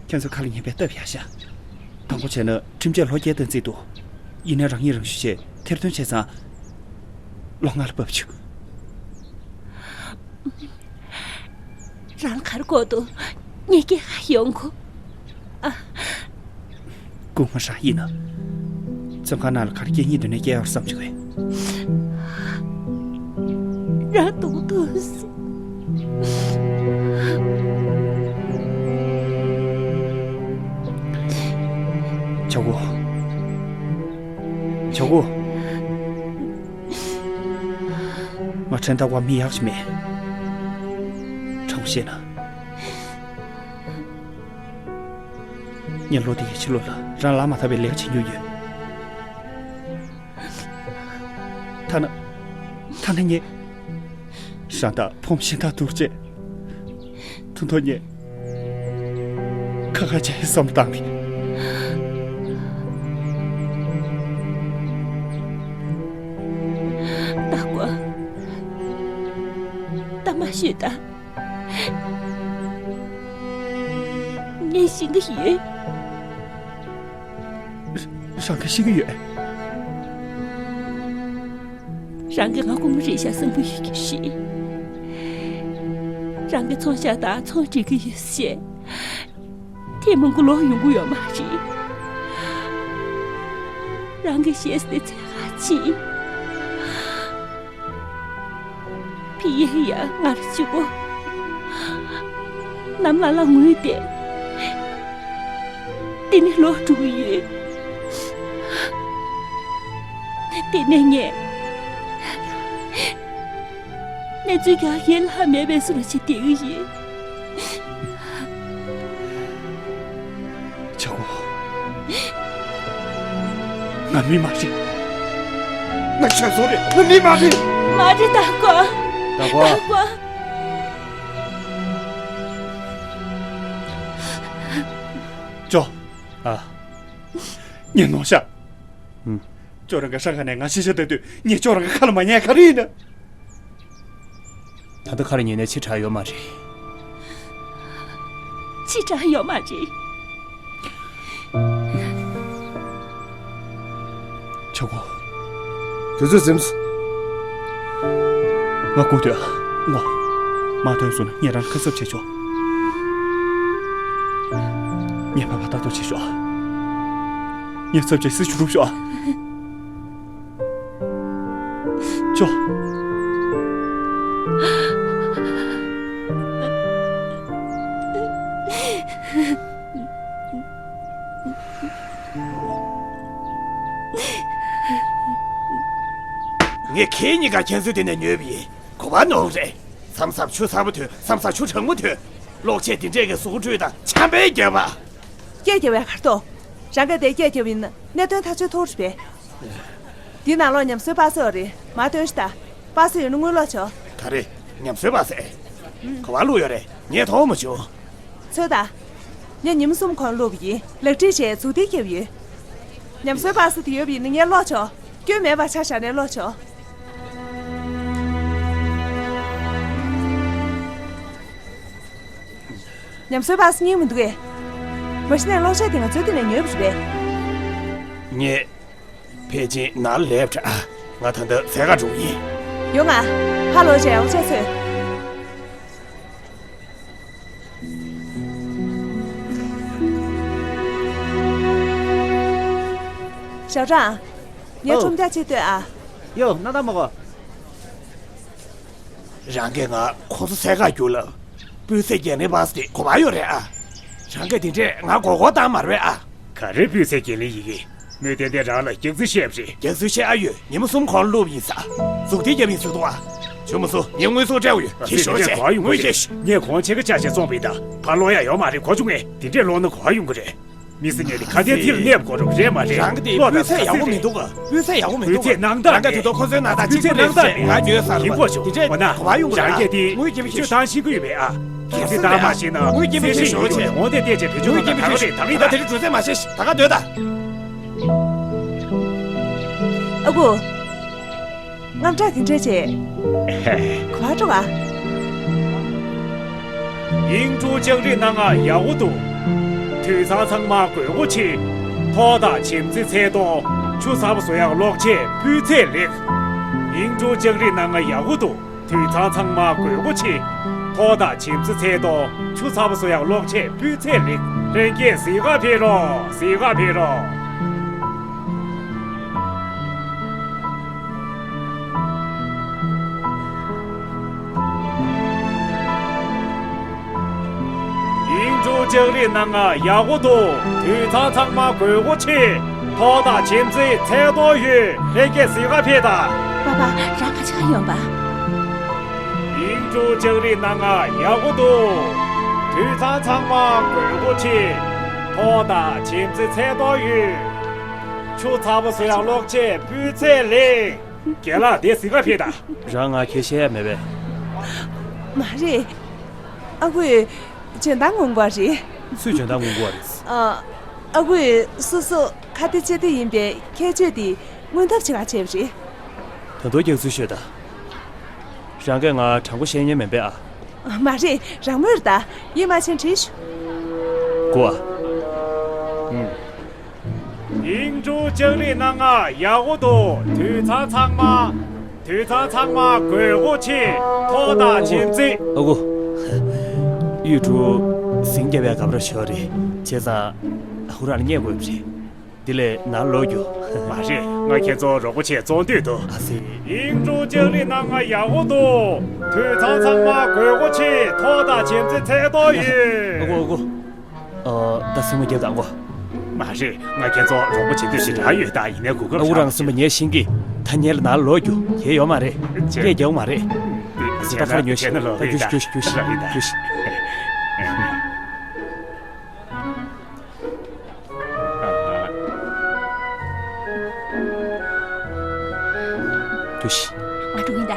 ཁྱོད་ཚོ་ཁ་ལ་ཉན་པའི་སྟབས་ཡག་ཤག་དང་པོ་བྱས་ན་ཁྲིམས་ཆད་ལྷོ་རྒྱལ་སྟེང་བརྩིས་འདུག་ཡིན་ན་རང་ཉིད་རང་ཤུགས་ཆེ་ཐེར་འདོན་བྱས་ཙང་། ལོ་ལྔ་ལ་བབས་བྱུང་། རང་ལ་ག་རེ་དགོས་འདུག་ངས་སྐྱེལ་ག་ཡོང་གོ་ཨ། སྐུ་ངོ་རང་ཡིན་ན། བཙོན་ཁང་ནང་ལ་ག་རེ་སྐྱེལ་སྙིང་འདོད་ནས་སྐྱེལ་ཡོད་བསམ་བྱུང་བས། རང་སྡུག་ཐུག་སོང་། ཆ་ཀུ། ཆ་ཀུ། ང་ཁྲེན་ཏཱ་ཀོ་མི་ཡག་ཅིག་མེད། དྲང་པོ་བཤད་ན། ངས་ལོ་འདི་གའི་ཕྱི་ལོགས་ལ་རང་ལག་མ་ཐག་པའི་ལས་ཀ་བྱེད་མྱོང་ཡོད། ཐ་ན། ཐ་ན་ངས། རང་དང་ཕོམ་གཞན་དག་བསྡུར་བྱས། ཐུང་ཐུང་ཉེ། ཁ་ཁ་བྱས་བསམ་བཏང་མེད། ཏཱ་ཀོན། ད་མ་ཤོད་ད། ངས་ཤེས་ཀྱི་ཡོད། རང་གིས་ཤེས་ཀྱི་ཡོད། རང་གིས་ང་དགོང་མོ་རེད་ཤག་བསམ་གྱི་ཡོད་ཀྱི་རེད། རང་གིས་ཚོང་བཞག་དང་ཚོང་སྒྲིག་གི་ཡོད་ཟེར། དེ་མང་པོ་ལོག་ཡོང་གི་ཡོད་མ་རེད། རང་གིས་ཤེས་ཏེ་ཚེ་ཧ་ཅི། ཕི་ཡེ་ཡ་ང་ལ་གཅིག་པོ། ནམ་ལ་ལ་ངུས་ཏེ། དེ་ནས་ལོག་འགྲོ་གི་ཡོད། དེ་ནས་ངས། གནས་ཚུལ་རྒྱག་ཡས་ལྷ་མེད་པའི་བཟོ་འདྲ་ཞིག་བསྡད་ཀྱི་ཡིན། ཆ་ཀུ། ང་མི་མ་རེད། ང་ཆོས་བཟོ་རེད། ང་མི་མ་རེད། མ་རེད་ཏཱ་ཀོན། ཏཱ་ཀོན། ཏཱ་ཀོན། ཅོ། ཨ། ངས་ནོར་ཤག་ཨུམ། ཁྱོད་རང་གི་ཤང་ཁ་ནས་ང་ཤི་ཤི་བསྡད་དུས་ངས་ཁྱོད་རང་གི་ཁ་ལ་མ་ཉན་ག་རེ་ཡིན་ན། ད་ལྟ་ཁ་ལ་ཉན་ནས་ཕྱི་དྲགས་ཡོད་མ་རེད། ཕྱི་དྲགས་ཡོད་མ་རེད། ཆོག་གོ། དུས་ཚོད་ཟིན་སོང་། ང་སྒུག་སྡོད་ཨ། ངོ་། མ་ཐོན་སོང་ན་ངས་རང་ཁ་གསབ་བྱེད་ཆོག་ངས་ཕར་ཕར་ལྟ་རྟོག་བྱེད་ཆོག་ངས་ཚབ་བྱེད་སྲིད་ཞུ་རུབ་ཤོག་ཨ། ངས་ཁྱེད་གཉིས་ཀ་ཁྱེད་ཚོའི་དེ་ནས་ཉོས་པ་ཡིན། གོ་བ་ནོར་རེད། མཚམས་མཚམས་ཆུ་ཚ་པོ་ཐོན། མཚམས་མཚམས་ཆུ་གྲང་མོ་ཐོན། གློག་ཆས་འདི་འདྲས་ཀྱི་གཟུགས་འཁྲུད་དང་ཆམ་པའི་རྒྱབ་པ། སྐད་རྒྱབ་པའི་གར་ཐོག་རང་ག་དེ་སྐད་རྒྱབ་ཡིན་ན་གནད་དོན་ཐག་གཅོད་ཐུབ་རེད་པས། འདི་ནང་ལོགས་ཉམས་གསོའི་པ་སེ་ཡོད་རེད། མར་སྟོན་ཤི་ད། པ་སེ་ཡོད་ན་དངུལ་ལོག་ཆོག་ག་རེ། ཉམས་གསོའི་པ་སེ། ག་བ་བླུགས་ཡོད་རེད། ངས་མཐོང་མ་བྱུང་། ཚོད་ད། ངས་ཉིན་མོ་གསུམ་གོང་བླུགས་པ་ཡིན། ལག་བྲིས་བྱས་མཛུབ་ཐེལ་བརྒྱབ་ཡོད། ཉམས་གསོའི་པ་སེ་དེ་ཡོད་པ་ཡིན་ན་ངས་ལོག་ཆོག་སྐྱོན་མེད་པ་ཆ་བཞག་ནས་ལོག་ཆོག་ཉམས་གསོའི་པ་སེ་རྙིང་མི་འདུག་གས། མ་གཞི་ནས་གློག་ཆས་དེ་ང་ཚོའི་དེ་ནས་ཉོས་པ་རེད་པས། ངས། ཕལ་ཆེར་ནར་ལེབ་ད། ང་ད་ལྟ་ཟས་ག་འགྲོ་གི་ཡིན། ཡོང་ང་། ཕར་ལོག་བྱས་ཡོང་ཆས་ཚོས། ཞའོ་ཀྲང་། ངའི་ཨོ། ཁྲོམ་རྒྱག་ཅིག་ལྟོས་ཨ། ཡོ། སྣང་དག་མ་གོ། རང་གིས་ང་ཁོ་ཚོ་ཟས་ག་རྒྱུགས་ལབ། སྤུས་ཚད་འགན་ལེན་པ་སི་དེ་གོ་བ་ཡོད་རེད་ཨ། རང་གིས་དེ་འདྲས་ང་མགོ་སྐོར་བཏང་མ་རེད་ཨ། ག་རེ་སྤུས་ཚད་འགན་ལེན་ཡི་གེ། མོས་ཏན་ཏན་རང་ལ་རྒྱག་རྩིས་བཤད་པ་རེད། རྒྱག་རྩིས་བཤད་ཨ་ཡོད། ཉིན་མོ་གསུམ་གོང་བླུགས་ཡིན་ས། མཛུབ་ཐེལ་རྒྱབ་ཡིན་ཟེར་འདུག་ཨ། བྱུང་མ་སོང་། ངས་དངུལ་སོགས་སྤྲད་ཡོད། དེ་ཞོར་བྱས་དངུལ་སྐྱེ་ཤི། ངས་གོང་ཆེ་ག་ཆ་ཆེ་བཙོང་པ་ཡིན་ད། ཕར་ལོག་ཡ་ཡོད་མ་རེད་གོ་བྱུང་ངས། དེ་འདྲས་ལོག་ན་གོ་བ་ཡོང་གི་རེད། མི་སེར་ངས་དེ་ཁ་གཏད་ཐིར་གནས་དགོས་རོགས་རེད་མ་རེད། རང་གི་དེ་སྤུས་ཚད་ཡག་པོ་མི་འདུག་ག་སྤུས་ཚད་ཡག་པོ་མི་འདུག་སྤུས་ཚད་སྣང་དག་རང་ག་དེ་ཐོག་ཁོ་ཚོའི་ནང་དང་གཅིག་པ་རེད་ཟེར་ང་ཉོས་ས་རེད་པ། དེ་འདྲས་གོ་བ་ཡོང་གི་རེད་ཨ། རང་གི་དེ་དངུལ་སྐྱེ་ཤི། ཤོད་སྟངས་ཤེས་ཀྱི་ཡོད་པས་ཨ། གལ་སྲིད་ད་མ་ཤེས་ན་དངུལ་སྐྱེ་མི་ཤེས་ཞོར་བྱས། འོང་དེ་བལྟས་བྱས་བེད་སྤྱོད་གཏོང་དང་ག་རེ་རེད་ད་ག་ཡིན་ད། དེ་རིང་གྲོས་ཚད་མ་བྱེད་ཤི། ད་ག་སྡོད་ད། ཨ་ཁུ། དངངས་སྐྲག་དེ་འདྲས་བྱས། ག་པར་འགྲོ་ག་དབྱིངས་ཕྲུག་ལྕགས་རི་སྣ་ལྔ་ཡག་པོ་འདུག་དུད་ཚང་ཚང་མ་དགོས་མཁོ་ཆེ། ཐོག་དང་བྱེམ་རྩེ་ཚད་མཐོ། ཆུ་ཚ་པོ་བཟོ་ཡག་གློག་ཆས་སྤུས་ཚད་ལེགས། དབྱིངས་ཕྲུག་ལྕགས་རི་སྣ་ལྔ་ཡག་པོ་འདུག་དུད་ཚང་ཚང་མ་དགོས་མཁོ་ཆེ། ཐོག་དང་བྱེམ་རྩེ་ཚད་མཐོ། ཆུ་ཚ་པོ་བཟོ་ཡག་གློག་ཆས་སྤུས་ཚད་ལེགས། ལྷན་རྒྱས་གཟིགས་ག་ཕེབས་རོགས། གཟིགས་ག་ཕེབས་རོགས། དབྱིངས་ཕྲུག་ལྕགས་རི་སྣ་ལྔ་ཡག་པོ་འདུག་དུད་ཚང་ཚང་མ་དགོས་མཁོ་ཆེ། ཐོག་དང་བྱེམ་རྩེ་ཚད་མཐོ་ཡོད། ལྷན་རྒྱས་གཟིགས་ག་ཕེབས་དང་། པ་པ། རང་ག་ཅི་ག་ཡོང་པ། དབྱིངས་ཕྲུག་ལྕགས་རི་སྣ་ལྔ་ཡག་པོ་འདུག་དུད་ཚང་ཚང་མ་དགོས་མཁོ་ཆེ། ཐོག་དང་བྱེམ་རྩེ་ཚད་མཐོ་ཡོད། ཆུ་ཚ་པོ་བཟོ་ཡག་གློག་ཆས་སྤུས་ཚད་ལེགས། རྒན་ལགས་དེ་གཟིགས་ག་ཕེབས་དང་། རང་ང་ཁྱེད་བཤད་ཡ་མེད་པས། མ་རེད། ཨ་ཁུས་འཇོན་ཐང་ངོམ་དགོས་རེད། སུས་འཇོན་ཐང་ངོམ་དགོས་རེད། ཨ། ཨ་ཁུས་སོ་སོ་ཁ་བདེ་ལྕེ་བདེ་ཡིན་པའི་ཁྱད་ཆོས་དེ་མངོན་ཐབས་བྱེད་ག་བྱས་པ་རེད། ད་དུང་རྒྱག་ཚུལ་ཤོད་དང་། རང་གིས་ང་དྲང་པོ་བཤད་མཁན་མིན་པས་ཨ། མ་རེད། རང་མོས་རེད་ད། ཡིད་མ་ཆེས་དྲིས་ཤོག་གོ་ཨ། ཨུམ། དབྱིངས་ཕྲུག་ལྕགས་རི་སྣ་ལྔ་ཡག་པོ་འདུག་དུད་ཚང་ཚང་མ། དུད་ཚང་ཚང་མ་དགོས་མཁོ་ཆེ། ཐོག་དང་བྱེམ་རྩེ། ཨ་ཁུ། དབྱིངས་ཕྲུག་ཟིང་རྒྱབ་ཡ་དགའ་པོ་ར་ཤོར་རེད། བྱས་ཙང་ཨ་ཁུ་རང་ལ་བརྙས་དགོས་པ་རེད། དེ་ལས་ནར་ལོག་རྒྱུ། མ་རེད། ང་ཁྱེད་ཚོ་རོགས་པ་བྱེད་བཙོང་འདོད་འདུག་ཨ་ཙི། དབྱིངས་ཕྲུག་ལྕགས་རི་སྣ་ལྔ་ཡག་པོ་འདུག་དུད་ཚང་ཚང་མ་དགོས་མཁོ་ཆེ། ཐོག་དང་བྱེམ་རྩེ་ཚད་མཐོ་ཡོད། ཨ་ཁུ། ཨ་ཁུ། ཨ། ད་སེམས་མ་བརྒྱབ་དང་གོ། མ་རེད། ང་ཁྱེད་ཚོ་རོགས་པ་བྱེད་འདོད་ཞིག་རག་ཡོད་ད། ཡིན་ནའི་གོ་སྐབས་ཨ་ཁུ་རང་སེམས་པ་ཉེས་ཤིང་གི། ད་ཉེ་ལ་ནར་ལོག་རྒྱུ་གལ་ཡོད་མ་རེད། སྐད་རྒྱག་མ་རེད། ཨ་ཙི། ད་ཕར་ཉོལ་ཤིག་ད་རྒྱུགས་ཤིག་རྒྱུགས་ཤིག་རྒྱུགས་ཤིག་རྒྱུགས་ཤིག་ཏུ་ཤི། ང་འགྲོ་གི་ཡིན་ད།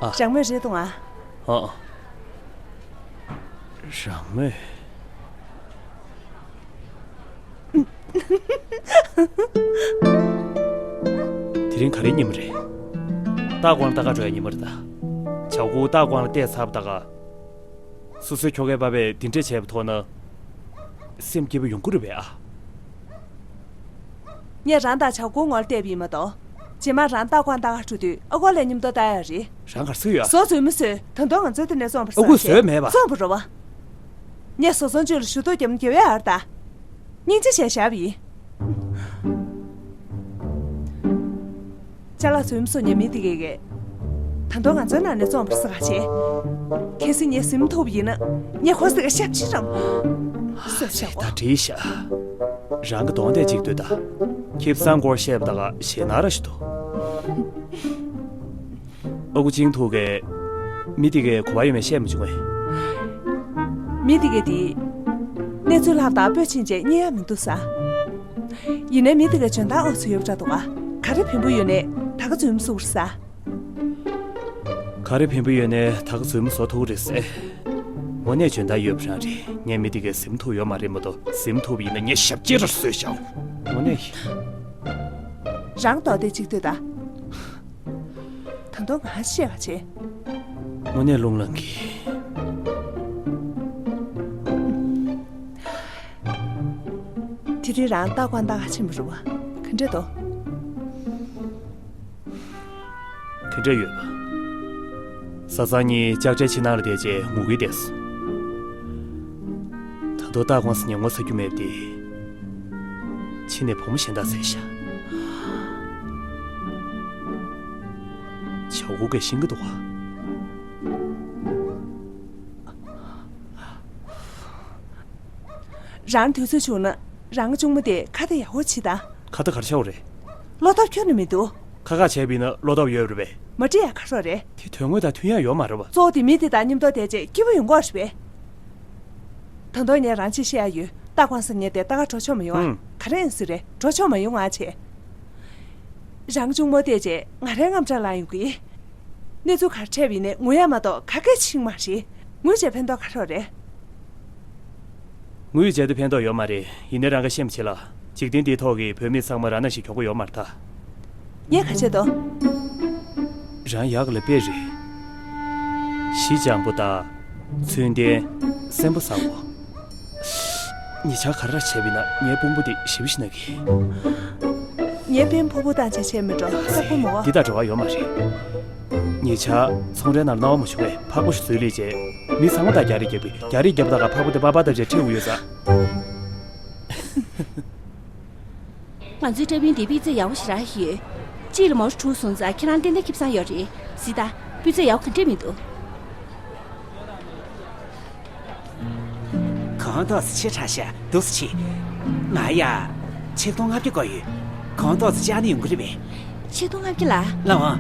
ཨ། རང་མོས་རེད་འདུག་ཨ། ཨ། རང་མོས། དེ་རིང་ག་རེའི་ཉིན་མོ་རེད། སྟག་ཀོང་ལ་ལྟ་ག་འགྲོ་ཡ་ཉིན་མོ་རེད་ད། ཇའོ་ཀུའུ་སྟག་ཀོང་ལ་བལྟས་ཚར་བ་ད་ག། སོ་སོའི་ཁྱོ་གའི་པ་ཕས་འདི་འདྲས་བྱས་པ་མཐོང་ན། སེམས་སྐྱིད་པོ་ཡོང་གི་རེད་པས་ཨ། ངས་རང་དང་ཇའོ་ཀུའུ་ངོ་ལ་བལྟས་པ་ཡིན་མ་གཏོགས། རྗེས་མ་རང་ལྟ་སྒོ་ལྟ་ག་འགྲོ་དུས་ཨ་ཁུ་ལ་མཉམ་དུ་ལྟ་ཡ་རེད། རང་གར་སུ་ཡོད། བཟོ་བཟོས་མི་བཟོས། ད་དུང་ང་ཚོའི་དེ་ནས་བཙོང་བར་ཨ་ཁུས་བཟོས་མེད་པ། བཙོང་བ་རེད་བ། ངས་བཟོ་ཚོང་ཅུས་ལ་ཞུ་གཏུག་རྒྱབ་ན་རྒྱབ་ཡ་ཨར་ད། སྙིང་རྗེ་བྱས་བཞག་པ་ཡིན། ཅ་ལག་བཟོས་མི་བཟོ་ངས་མི་དེ་གས་གས། ད་དུང་ང་ཚོའི་ནང་ནས་བཙོང་བར་ས་ག་བྱས། གལ་སྲིད་ངས་ཟིན་མ་ཐུབ་པ་ཡིན་ན་ངས་ཁོ་ཟེར་ག་ཤབ་ཕྱི་རམ། སོ་བྱ་བ། ད་བྲིས་ཤག་རང་གི་གདོང་དེ་གཅིག་ལྟོས་དང་། ཁེ་བཟང་སྐོར་བཤད་པ་ད་ག་ཞེད་སྣང་ར་ཞིག་འདུག་ཨ་ཁུ་ཅིང་ཐུག་གས། མི་དེ་གས་གོ་བ་ཡོད་མེད་བཤད་མི་བྱུང་ངས། མི་དེ་གས་དེ། གནས་ཚུལ་ལྷག་དང་སྤོས་ཕྱིན་རྗེས་རྙེད་ཡ་མི་འདུག་ས། ཡིན་ནའི་མི་དེ་གས་འཇོན་ཐང་ཨོ་ཚོ་ཡོད་པ་འདྲ་འདུག་ག་ག་རེ་བེམ་པོ་ཡོད་ནའི་ད་ག་འཛུལ་མི་སུག་རེད་ས། ག་རེ་བེམ་པོ་ཡོད་ནའི་ད་ག་འཛུལ་མི་བཟོ་ཐུབ་རེད་ཟེ། དངོས་གནས་འཇོན་ཐང་ཡོད་པ་རང་རེད། ངས་མི་དེ་གས་ཟིན་ཐུབ་ཡོད་མ་རེད་མ་གཏོགས་ཟིན་ཐུབ་ཡིན་ན་ངས་ཞབས་ཕྱི་ར་བཟོས་ཤག་དངོས་གནས། རང་མདོག་དེ་གཅིག་ལྟོས་དང་། ད་དུང་ང་བཤད་པ་བྱེད། དངོས་གནས་རླུང་ལངས་གི། དེ་རིང་རང་ལྟ་སྒོ་ལྟ་ག་ཕྱིན་པ་རེད་བ། ག་འདྲ་འདུག་ག་འདྲ་ཡོད་པ། བཟའ་ཚང་གཉིས་ལྕགས་དྲའི་ཕྱི་ནང་ལ་བསྡད་རྗེས་ངུ་གི་བསྡད་སོང་། ད་དུང་ལྟ་དགོངས་སེ་ངས་ངོ་ཚ་རྒྱུ་མེད་པ་དེ། ཕྱི་ནས་བུ་མོ་གཞན་དག་བཙལ་ཤག་བྱ་ཁུ་གས་ཤེས་ཀྱི་འདུག་ག་རང་དུས་ཚོད་བྱུང་ན་རང་གི་གཅུང་མོ་དེ་ཁ་ཏ་ཡག་པོ་བྱེད་དང་། ཁ་ཏ་ག་རེ་བྱ་བ་རེད། བློ་སྟོབས་ཁྱོན་ནས་མི་འདུག་ཁ་ཁ་བྱས་པ་ཡིན་ན་བློ་སྟོབས་ཡོད་རེད་པས། མ་འགྲིག་ཡ་ག་རེ་རེད། དེ་དོན་དངོས་དང་མཐུན་ཡ་ཡོད་མ་རེད་པ། གཙོ་བོ་དེ་མི་དེ་དང་མཉམ་དུ་བསྡད་རྗེས་སྐྱིད་པོ་ཡོང་གི་རེད་པས། ད་དུང་ངས་རང་ཅིག་བཤད་ཡ་ཡོད། ལྟ་དགོངས་སེ་ངས་དེ་ལྟ་ག་འགྲོ་ཆོག་མ་ཡོང་ཨ། ཨང་། ག་རེ་ཡིན་ཟེར་རེད། འགྲོ་ཆོག་མ་ཡོང་ཨ་བྱས། རང་གཅུང་མོ་བལྟས་རྗེས་ང་རའི་རྔམ་སྐྲག་ལངས་ཡོང་གི། གནས་ཚུལ་ག་རེ་འཕྲད་པ་ཡིན་ནའི་ངུ་ཡ་མ་གཏོགས་ག་གས་ཕྱིན་མ་རེད། ངུས་བྱས་ཕན་ཐོགས་ག་རེ་རེད། ངུས་བྱས་དུས་ཕན་ཐོགས་ཡོད་མ་རེད། ཡིན་ནའི་རང་ག་ཤེས་མ་བྱེད་ལ། འཇིག་རྟེན་འདིའི་ཐོག་གི་བུད་མེད་ཚང་མ་རང་ནང་བཞིན་མགྱོགས་པོ་ཡོད་མ་རེད་ད། ངས་ག་བྱེད་དོ། རང་ཡག་ལ་དཔེ་རེད། གཞི་འཇམ་པོ་དང་། ཚུལ་ལྡན། སེམས་པ་བཟང་པོ། ཉེ་ཆར་ག་རེ་བྱས་པ་ཡིན་ན་ངའི་དཔུང་པ་འདི་ཞེ་པོ་ཞིག་ན་གི། ངའི་དཔོན་ཕུ་བོ་བཏང་བྱས་བྱས་མི་འགྲོ་ས་ཁོ་མོ། འདི་དང་འབྲེལ་བ་ཡོད་མ་རེད། ཉེ་ཆར་ཚོང་རའི་ནང་སྣང་བ་མ་བྱུང་བས་ཕག་པ་ཞིག་བཟོས་ལས་བྱས། མི་ཚང་མ་དང་རྒྱ་རིགས་རྒྱབ་པའི་རྒྱ་རིགས་རྒྱབ་དང་ག་ཕག་པ་དེ་པ་པ་བཏབ་བྱས་ཁྲིད་འུ་ཡོད་ས། ང་ཚོའི་འདྲ་མིན་འདི་སྤུས་ཚད་ཡག་པོ་ཞེ་དྲག་ཡོད། གཅིག་ལ་མོ་རོ་དྲུག་སོང་ཙང་ཁྱེད་རང་ཏན་ཏན་ཁེ་བཟང་ཡོད་རེད། གཟིགས་དང་། སྤུས་ཚད་ཡག་པོ་ག་འདྲས་མི་འདུག་གང་ཏོག་ཙམ་ཆེ་དྲགས་ཤག་འདུག་སེ་ཆེ། ང་ཡ། ཆིག་སྟོང་ལྔ་བརྒྱ་དགོས་ཡོད། གང་ཏོག་ཙམ་བཅག་ན་ཡོང་གི་རེད་པས། ཆིག་སྟོང་ལྔ་བརྒྱ་ལ། ལགས་འོང་།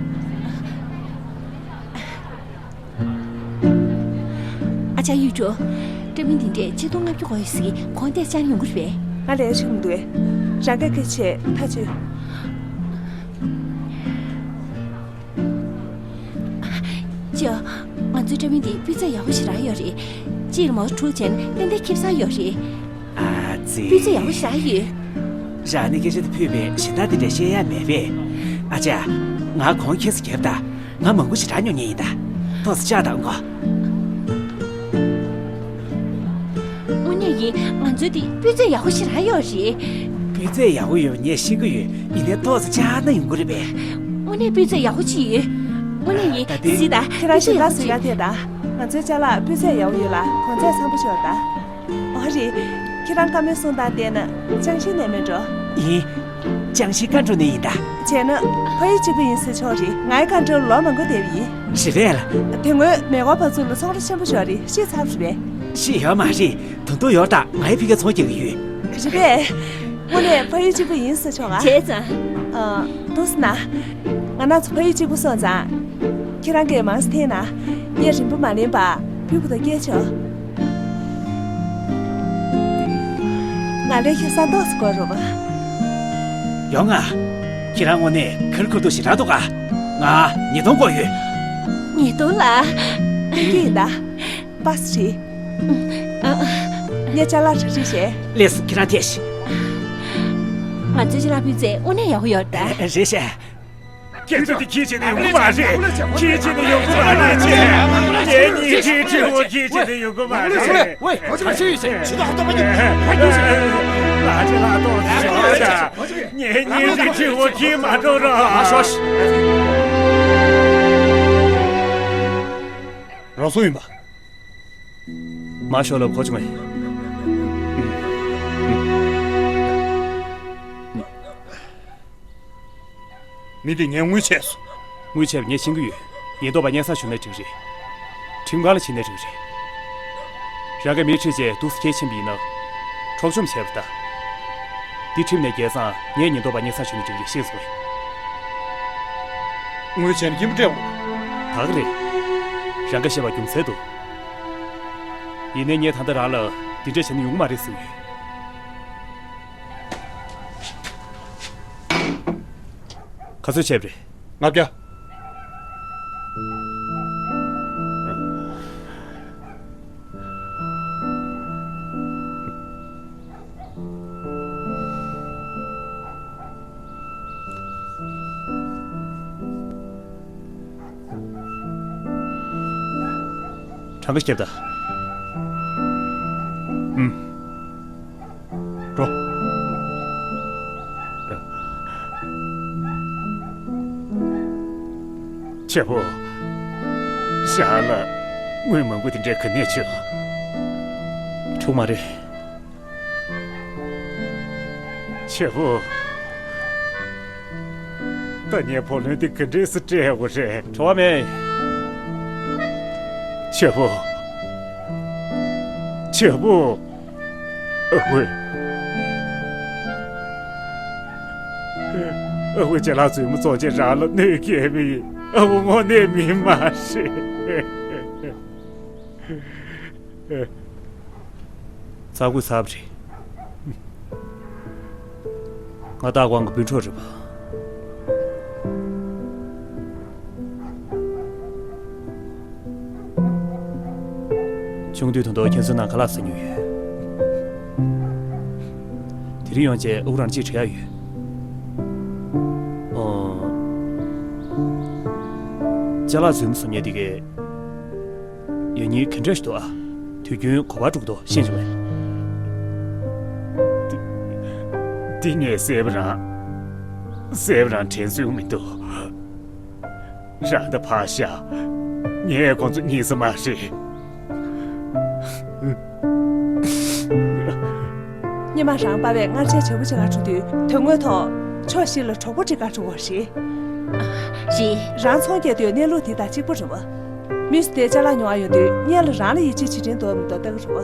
ཨ་ཅག་གཡུ་སྒྲོན། སྤྲ་མི་འདི་འདྲས་ཆིག་སྟོང་ལྔ་བརྒྱ་དགོས་ཡོད་ཟེར་གི། གོང་དེ་བཅག་ན་ཡོང་གི་རེད་པས། ང་ལས་ཆུང་འདུག་གས། རང་ག་སྐད་ཆ་ཐག་ཆོད། ཅོ། ང་ཚོའི་སྤྲ་མི་འདི་སྤུས་ཚད་ཡག་པོ་ཞེ་དྲག་ཡོད་རེད། གཅིག་ལ་མོ་རོ་དྲུག་བྱས་ན་ཏན་ཏན་ཁེ་བཟང་ཡོད་རེད། ཨ་ཙི། སྤུས་ཚད་ཡག་པོ་ཞེ་དྲག་ཡོད། རང་ནས་སྐད་ཆ་དེ་ཕུད་པའི་ཞེ་དྲག་དེ་འདྲ་བཤད་ཡ་མེད་པས། ཨ་ཅག་ང་གོང་ཁྱེད་ཚོ་རྒྱབ་དང་། ང་མང་པོ་ཞེ་དྲག་ཉོ་མཁན་ཡིན་ད། ཏོག་ཙམ་བཅག་དང་གོ། དངོས་གནས་ཡིན། ང་ཚོའི་དེ་སྤུས་ཚད་ཡག་པོ་ཞེ་དྲག་ཡོད་རེད། སྤུས་ཚད་ཡག་པོ་ཡོད་པ་ངས་ཤེས་ཀྱི་ཡོད། ཡིན་ནའི་ཏོག་ཙམ་བཅག་ན་ཡོང་གི་རེད་པས། དངོས་གནས་སྤུས་ཚད་ཡག་པོ་ཅིག་ཡོད། དངོས་གནས་ཡིན། ད་དེ། གཟིགས་དང་། ཁྱེད་རང་ཞེ་དྲག་ཟིང་ངེ་ཐེབས་དང་། ང་ཚོའི་ཅ་ལག་སྤུས་ཚད་ཡག་པོ་ཡོད་ལ་གོང་ཚད་འཚམ་པོ་ཞིག་ཡོད་ད། ཨོ་རེད། ཁྱེད་རང་བཀའ་མོལ་གསུང་སྟངས་བལྟས་ན་ཅང་ཤིང་ནས་མིན་འགྲོ། ཡིན། ཅང་ཤིང་ཀན་ཀྲོའུ་ནས་ཡིན་ད། བྱས་ན་ཕ་ཡུལ་གཅིག་པུ་ཡིན་ཟེར་ཆོག་རེད། ང་ཡི་ཀན་ཀྲོའུ་ལ་ལོ་མང་པོ་བསྡད་པ་ཡིན། རེད་པས་ལགས། དེ་སྔོན་མེ་འཁོར་བ་ཚོ་ལ་ཚོང་ར་ཆེན་པོ་ཞིག་ཡོད་རེད། ཤེས་ཚར་བ་རེད་པས། ཤེས་ཡོད་མ་རེད། ད་དུང་ཡོད་ད། ང་ཡི་ཕ་གིར་ཚོང་རྒྱག་གི་ཡོད། རེད་པས། དངོས་གནས་ཕ་ཡུལ་གཅིག་པུ་ཡིན་ཟེར་ཆོག་ག། བྱས་ཙང་། ཨ། འདུག་སེ་ན། ང་རང་ཚོ་ཕ་ཡུལ་གཅིག་པུ་སོང་ཙང་། ཁྱེད་རང་གིས་མང་ཙམ་འཐེན་ན། ངས་རིན་པ་མ་ལེན་པར་ཕུལ་དགོས་དོན་སྐྱེལ་ཆོག། ང་ལས་ཁེ་བཟང་ཏོག་ཙམ་དགོས་རེད་པ། ཡོང་ང་། ཁྱེད་རང་དངོས་གནས་ག་རེ་ཁུར་ཐུབ་ཞེ་དྲག་འདུག་ག། ང་ཉིས་སྟོང་དགོས་ཡོད། ཉིས་སྟོང་ལ། ཡིན་ད། པ་སི་ཁྲིད། ཨ། ངས་ཅ་ལག་གྲ་སྒྲིག་བྱས། ལགས་སོ། ཁྱེད་རང་ཐད་ཤིག། ང་ཚོའི་ཅ་ལག་སྤུས་ཚད་དངོས་གནས་ཡག་པོ་ཡོད་རེད་ད། རེད་ཤག། ཁྱེད་ཚོས་དེ་ཁྱི་བྱས་ནས་ཡོང་གི་མ་རེད། ཁྱི་བྱས་ནས་ཡོང་གི་མ་རེད་ཅེས། ངེད་གཉིས་ཁྱི་ཁྲི་བོ་ཁྱི་བྱས་ནས་ཡོང་གི་མ་རེད། ཝེ། ཝེ། ཁོ་ཚོ་ཁྱི་ཡོད་ཟེར། ཁྱི་དོག་ཧ་ཏོ་མ་ཉོ། ཧ་ཉོ་ཟེར། ད་ཅི་ལ་ཏོག་ཙམ་ཞོག་ད། ངས་ཉིན་རེ་ཁྲི་བོ་ཁྱིམ་མ་འགྲོ་རོགས། ཨ་ཤོ་ཤི། རང་སུ་ཡིན་པ། མ་ཤོ་ལབ་ཁོ་ཅུང་ངས། མི་འདི་ངས་དངུལ་ཆད་སོང་། དངུལ་ཆད་པ་ངས་ཤེས་ཀྱི་ཡོད། ཉེན་རྟོག་པ་སྙན་སེང་ཞུས་ན་འགྲིག་རེད། ཁྲིམས་ཁང་ལ་ཕྱིན་ན་འགྲིག་རེད། རང་གི་མི་ཁྲིད་བྱས་འདུག་སེ་ཁྱེར་ཕྱིན་པ་ཡིན་ན། འཕྲོག་བཅོམ་བྱས་པ་ལྟ། འདི་ཁྲིམས་ནས་འགལ་ཙང་ངས་ཉེན་རྟོག་པ་སྙན་སེང་ཞུས་ན་འགྲིག་རེད། ཤེས་སོང་ངས། དངུལ་ཆད་ན་ཁྱིམ་སྤྲད་འོང་། ད་ག་རེད། རང་གིས་བཤད་པ་རྒྱུ་མཚན་འདུག་ཡིན་ནའི་ངས་ད་ལྟ་རང་ལ་འདི་འདྲ་བྱས་ན་ཡོང་གི་མ་རེད་ཟེར་ཡོད། ག་ཚོད་བྱས་པ་རེད། ལྔ་བརྒྱ། གྲངས་ཀ་བརྒྱབ་དང་། ཨུམ། འགྲོ། ཆེ་བོ། ཞང་ལ་དངུལ་མང་པོ་དེ་འདྲ་ག་ནས་བྱུང་། བྱུང་མ་རེད། ཆེ་བོ། ད་ངའི་བུ་ལོན་དེ་ག་འདྲས་སེ་སྤྲད་དགོས་རེད། བྲོ་བ་མེད། ཆེ་བོ། ཆེ་བོ། ཨ་ཁུ། ཨ་ཁུ་ཅ་ལག་རྫུན་མ་བཙོང་བྱས་རང་ལ་གནོད་སྐྱེལ་བ་ཡིན། ཨ་ཁུ་དངོས་གནས་མི་མ་རེད། ཚ་ཁུ་ཚབ་རེད། ང་སྟག་དབང་གི་སྤུན་གྲོགས་རེད་པ། ཆུང་དུས་ད་དུང་ཁྱེད་ཚོའི་ནང་ཁ་ལག་ཟ་མྱོང་ཡོད། དེ་རིང་ཡོང་བྱས་ཨ་ཁུ་རང་གཅིག་དྲི་ཡག་ཡོད། ཨོ། ཅ་ལག་རྫུན་མ་བཟོ་མཁན་དེ་གས། ཡང་སྙིང་ག་འདྲ་ཞིག་འདུག་ཨ། དུས་རྒྱུན་ག་པར་འགྲོ་གི་འདུག་ཤེས་བྱུང་ངས། འདི་འདི་ངས་གསལ་པོ་རང་། གསལ་པོ་རང་དྲན་སྲོལ་མི་འདུག་རང་ད་ཕར་བཞག་ངས་ཁོང་ཚོ་རྙེད་ས་མ་རེད། སྔོན་མ་རང་པ་ཕས་མངར་ཆས་བྱ་བུ་ཅིག་ག་འགྲོ་དུས་དོན་དངོས་ཐོག་ཕྱོགས་བཞི་ལ་གྲོགས་པོ་ཅིག་ག་འགྲོ་བ་རེད། རེད། རང་ཚོང་རྒྱག་དུས་གནས་ལུགས་དེ་དང་གཅིག་པ་རེད་པ། མི་སུ་དེ་ཅ་ལག་ཉོ་བ་ཡོང་དུས་སྔོན་ལ་རང་ལ་ཡིད་ཆེས་བྱེད་རིན་འདུག་མི་འདུག་ལྟ་གི་རེད་པ།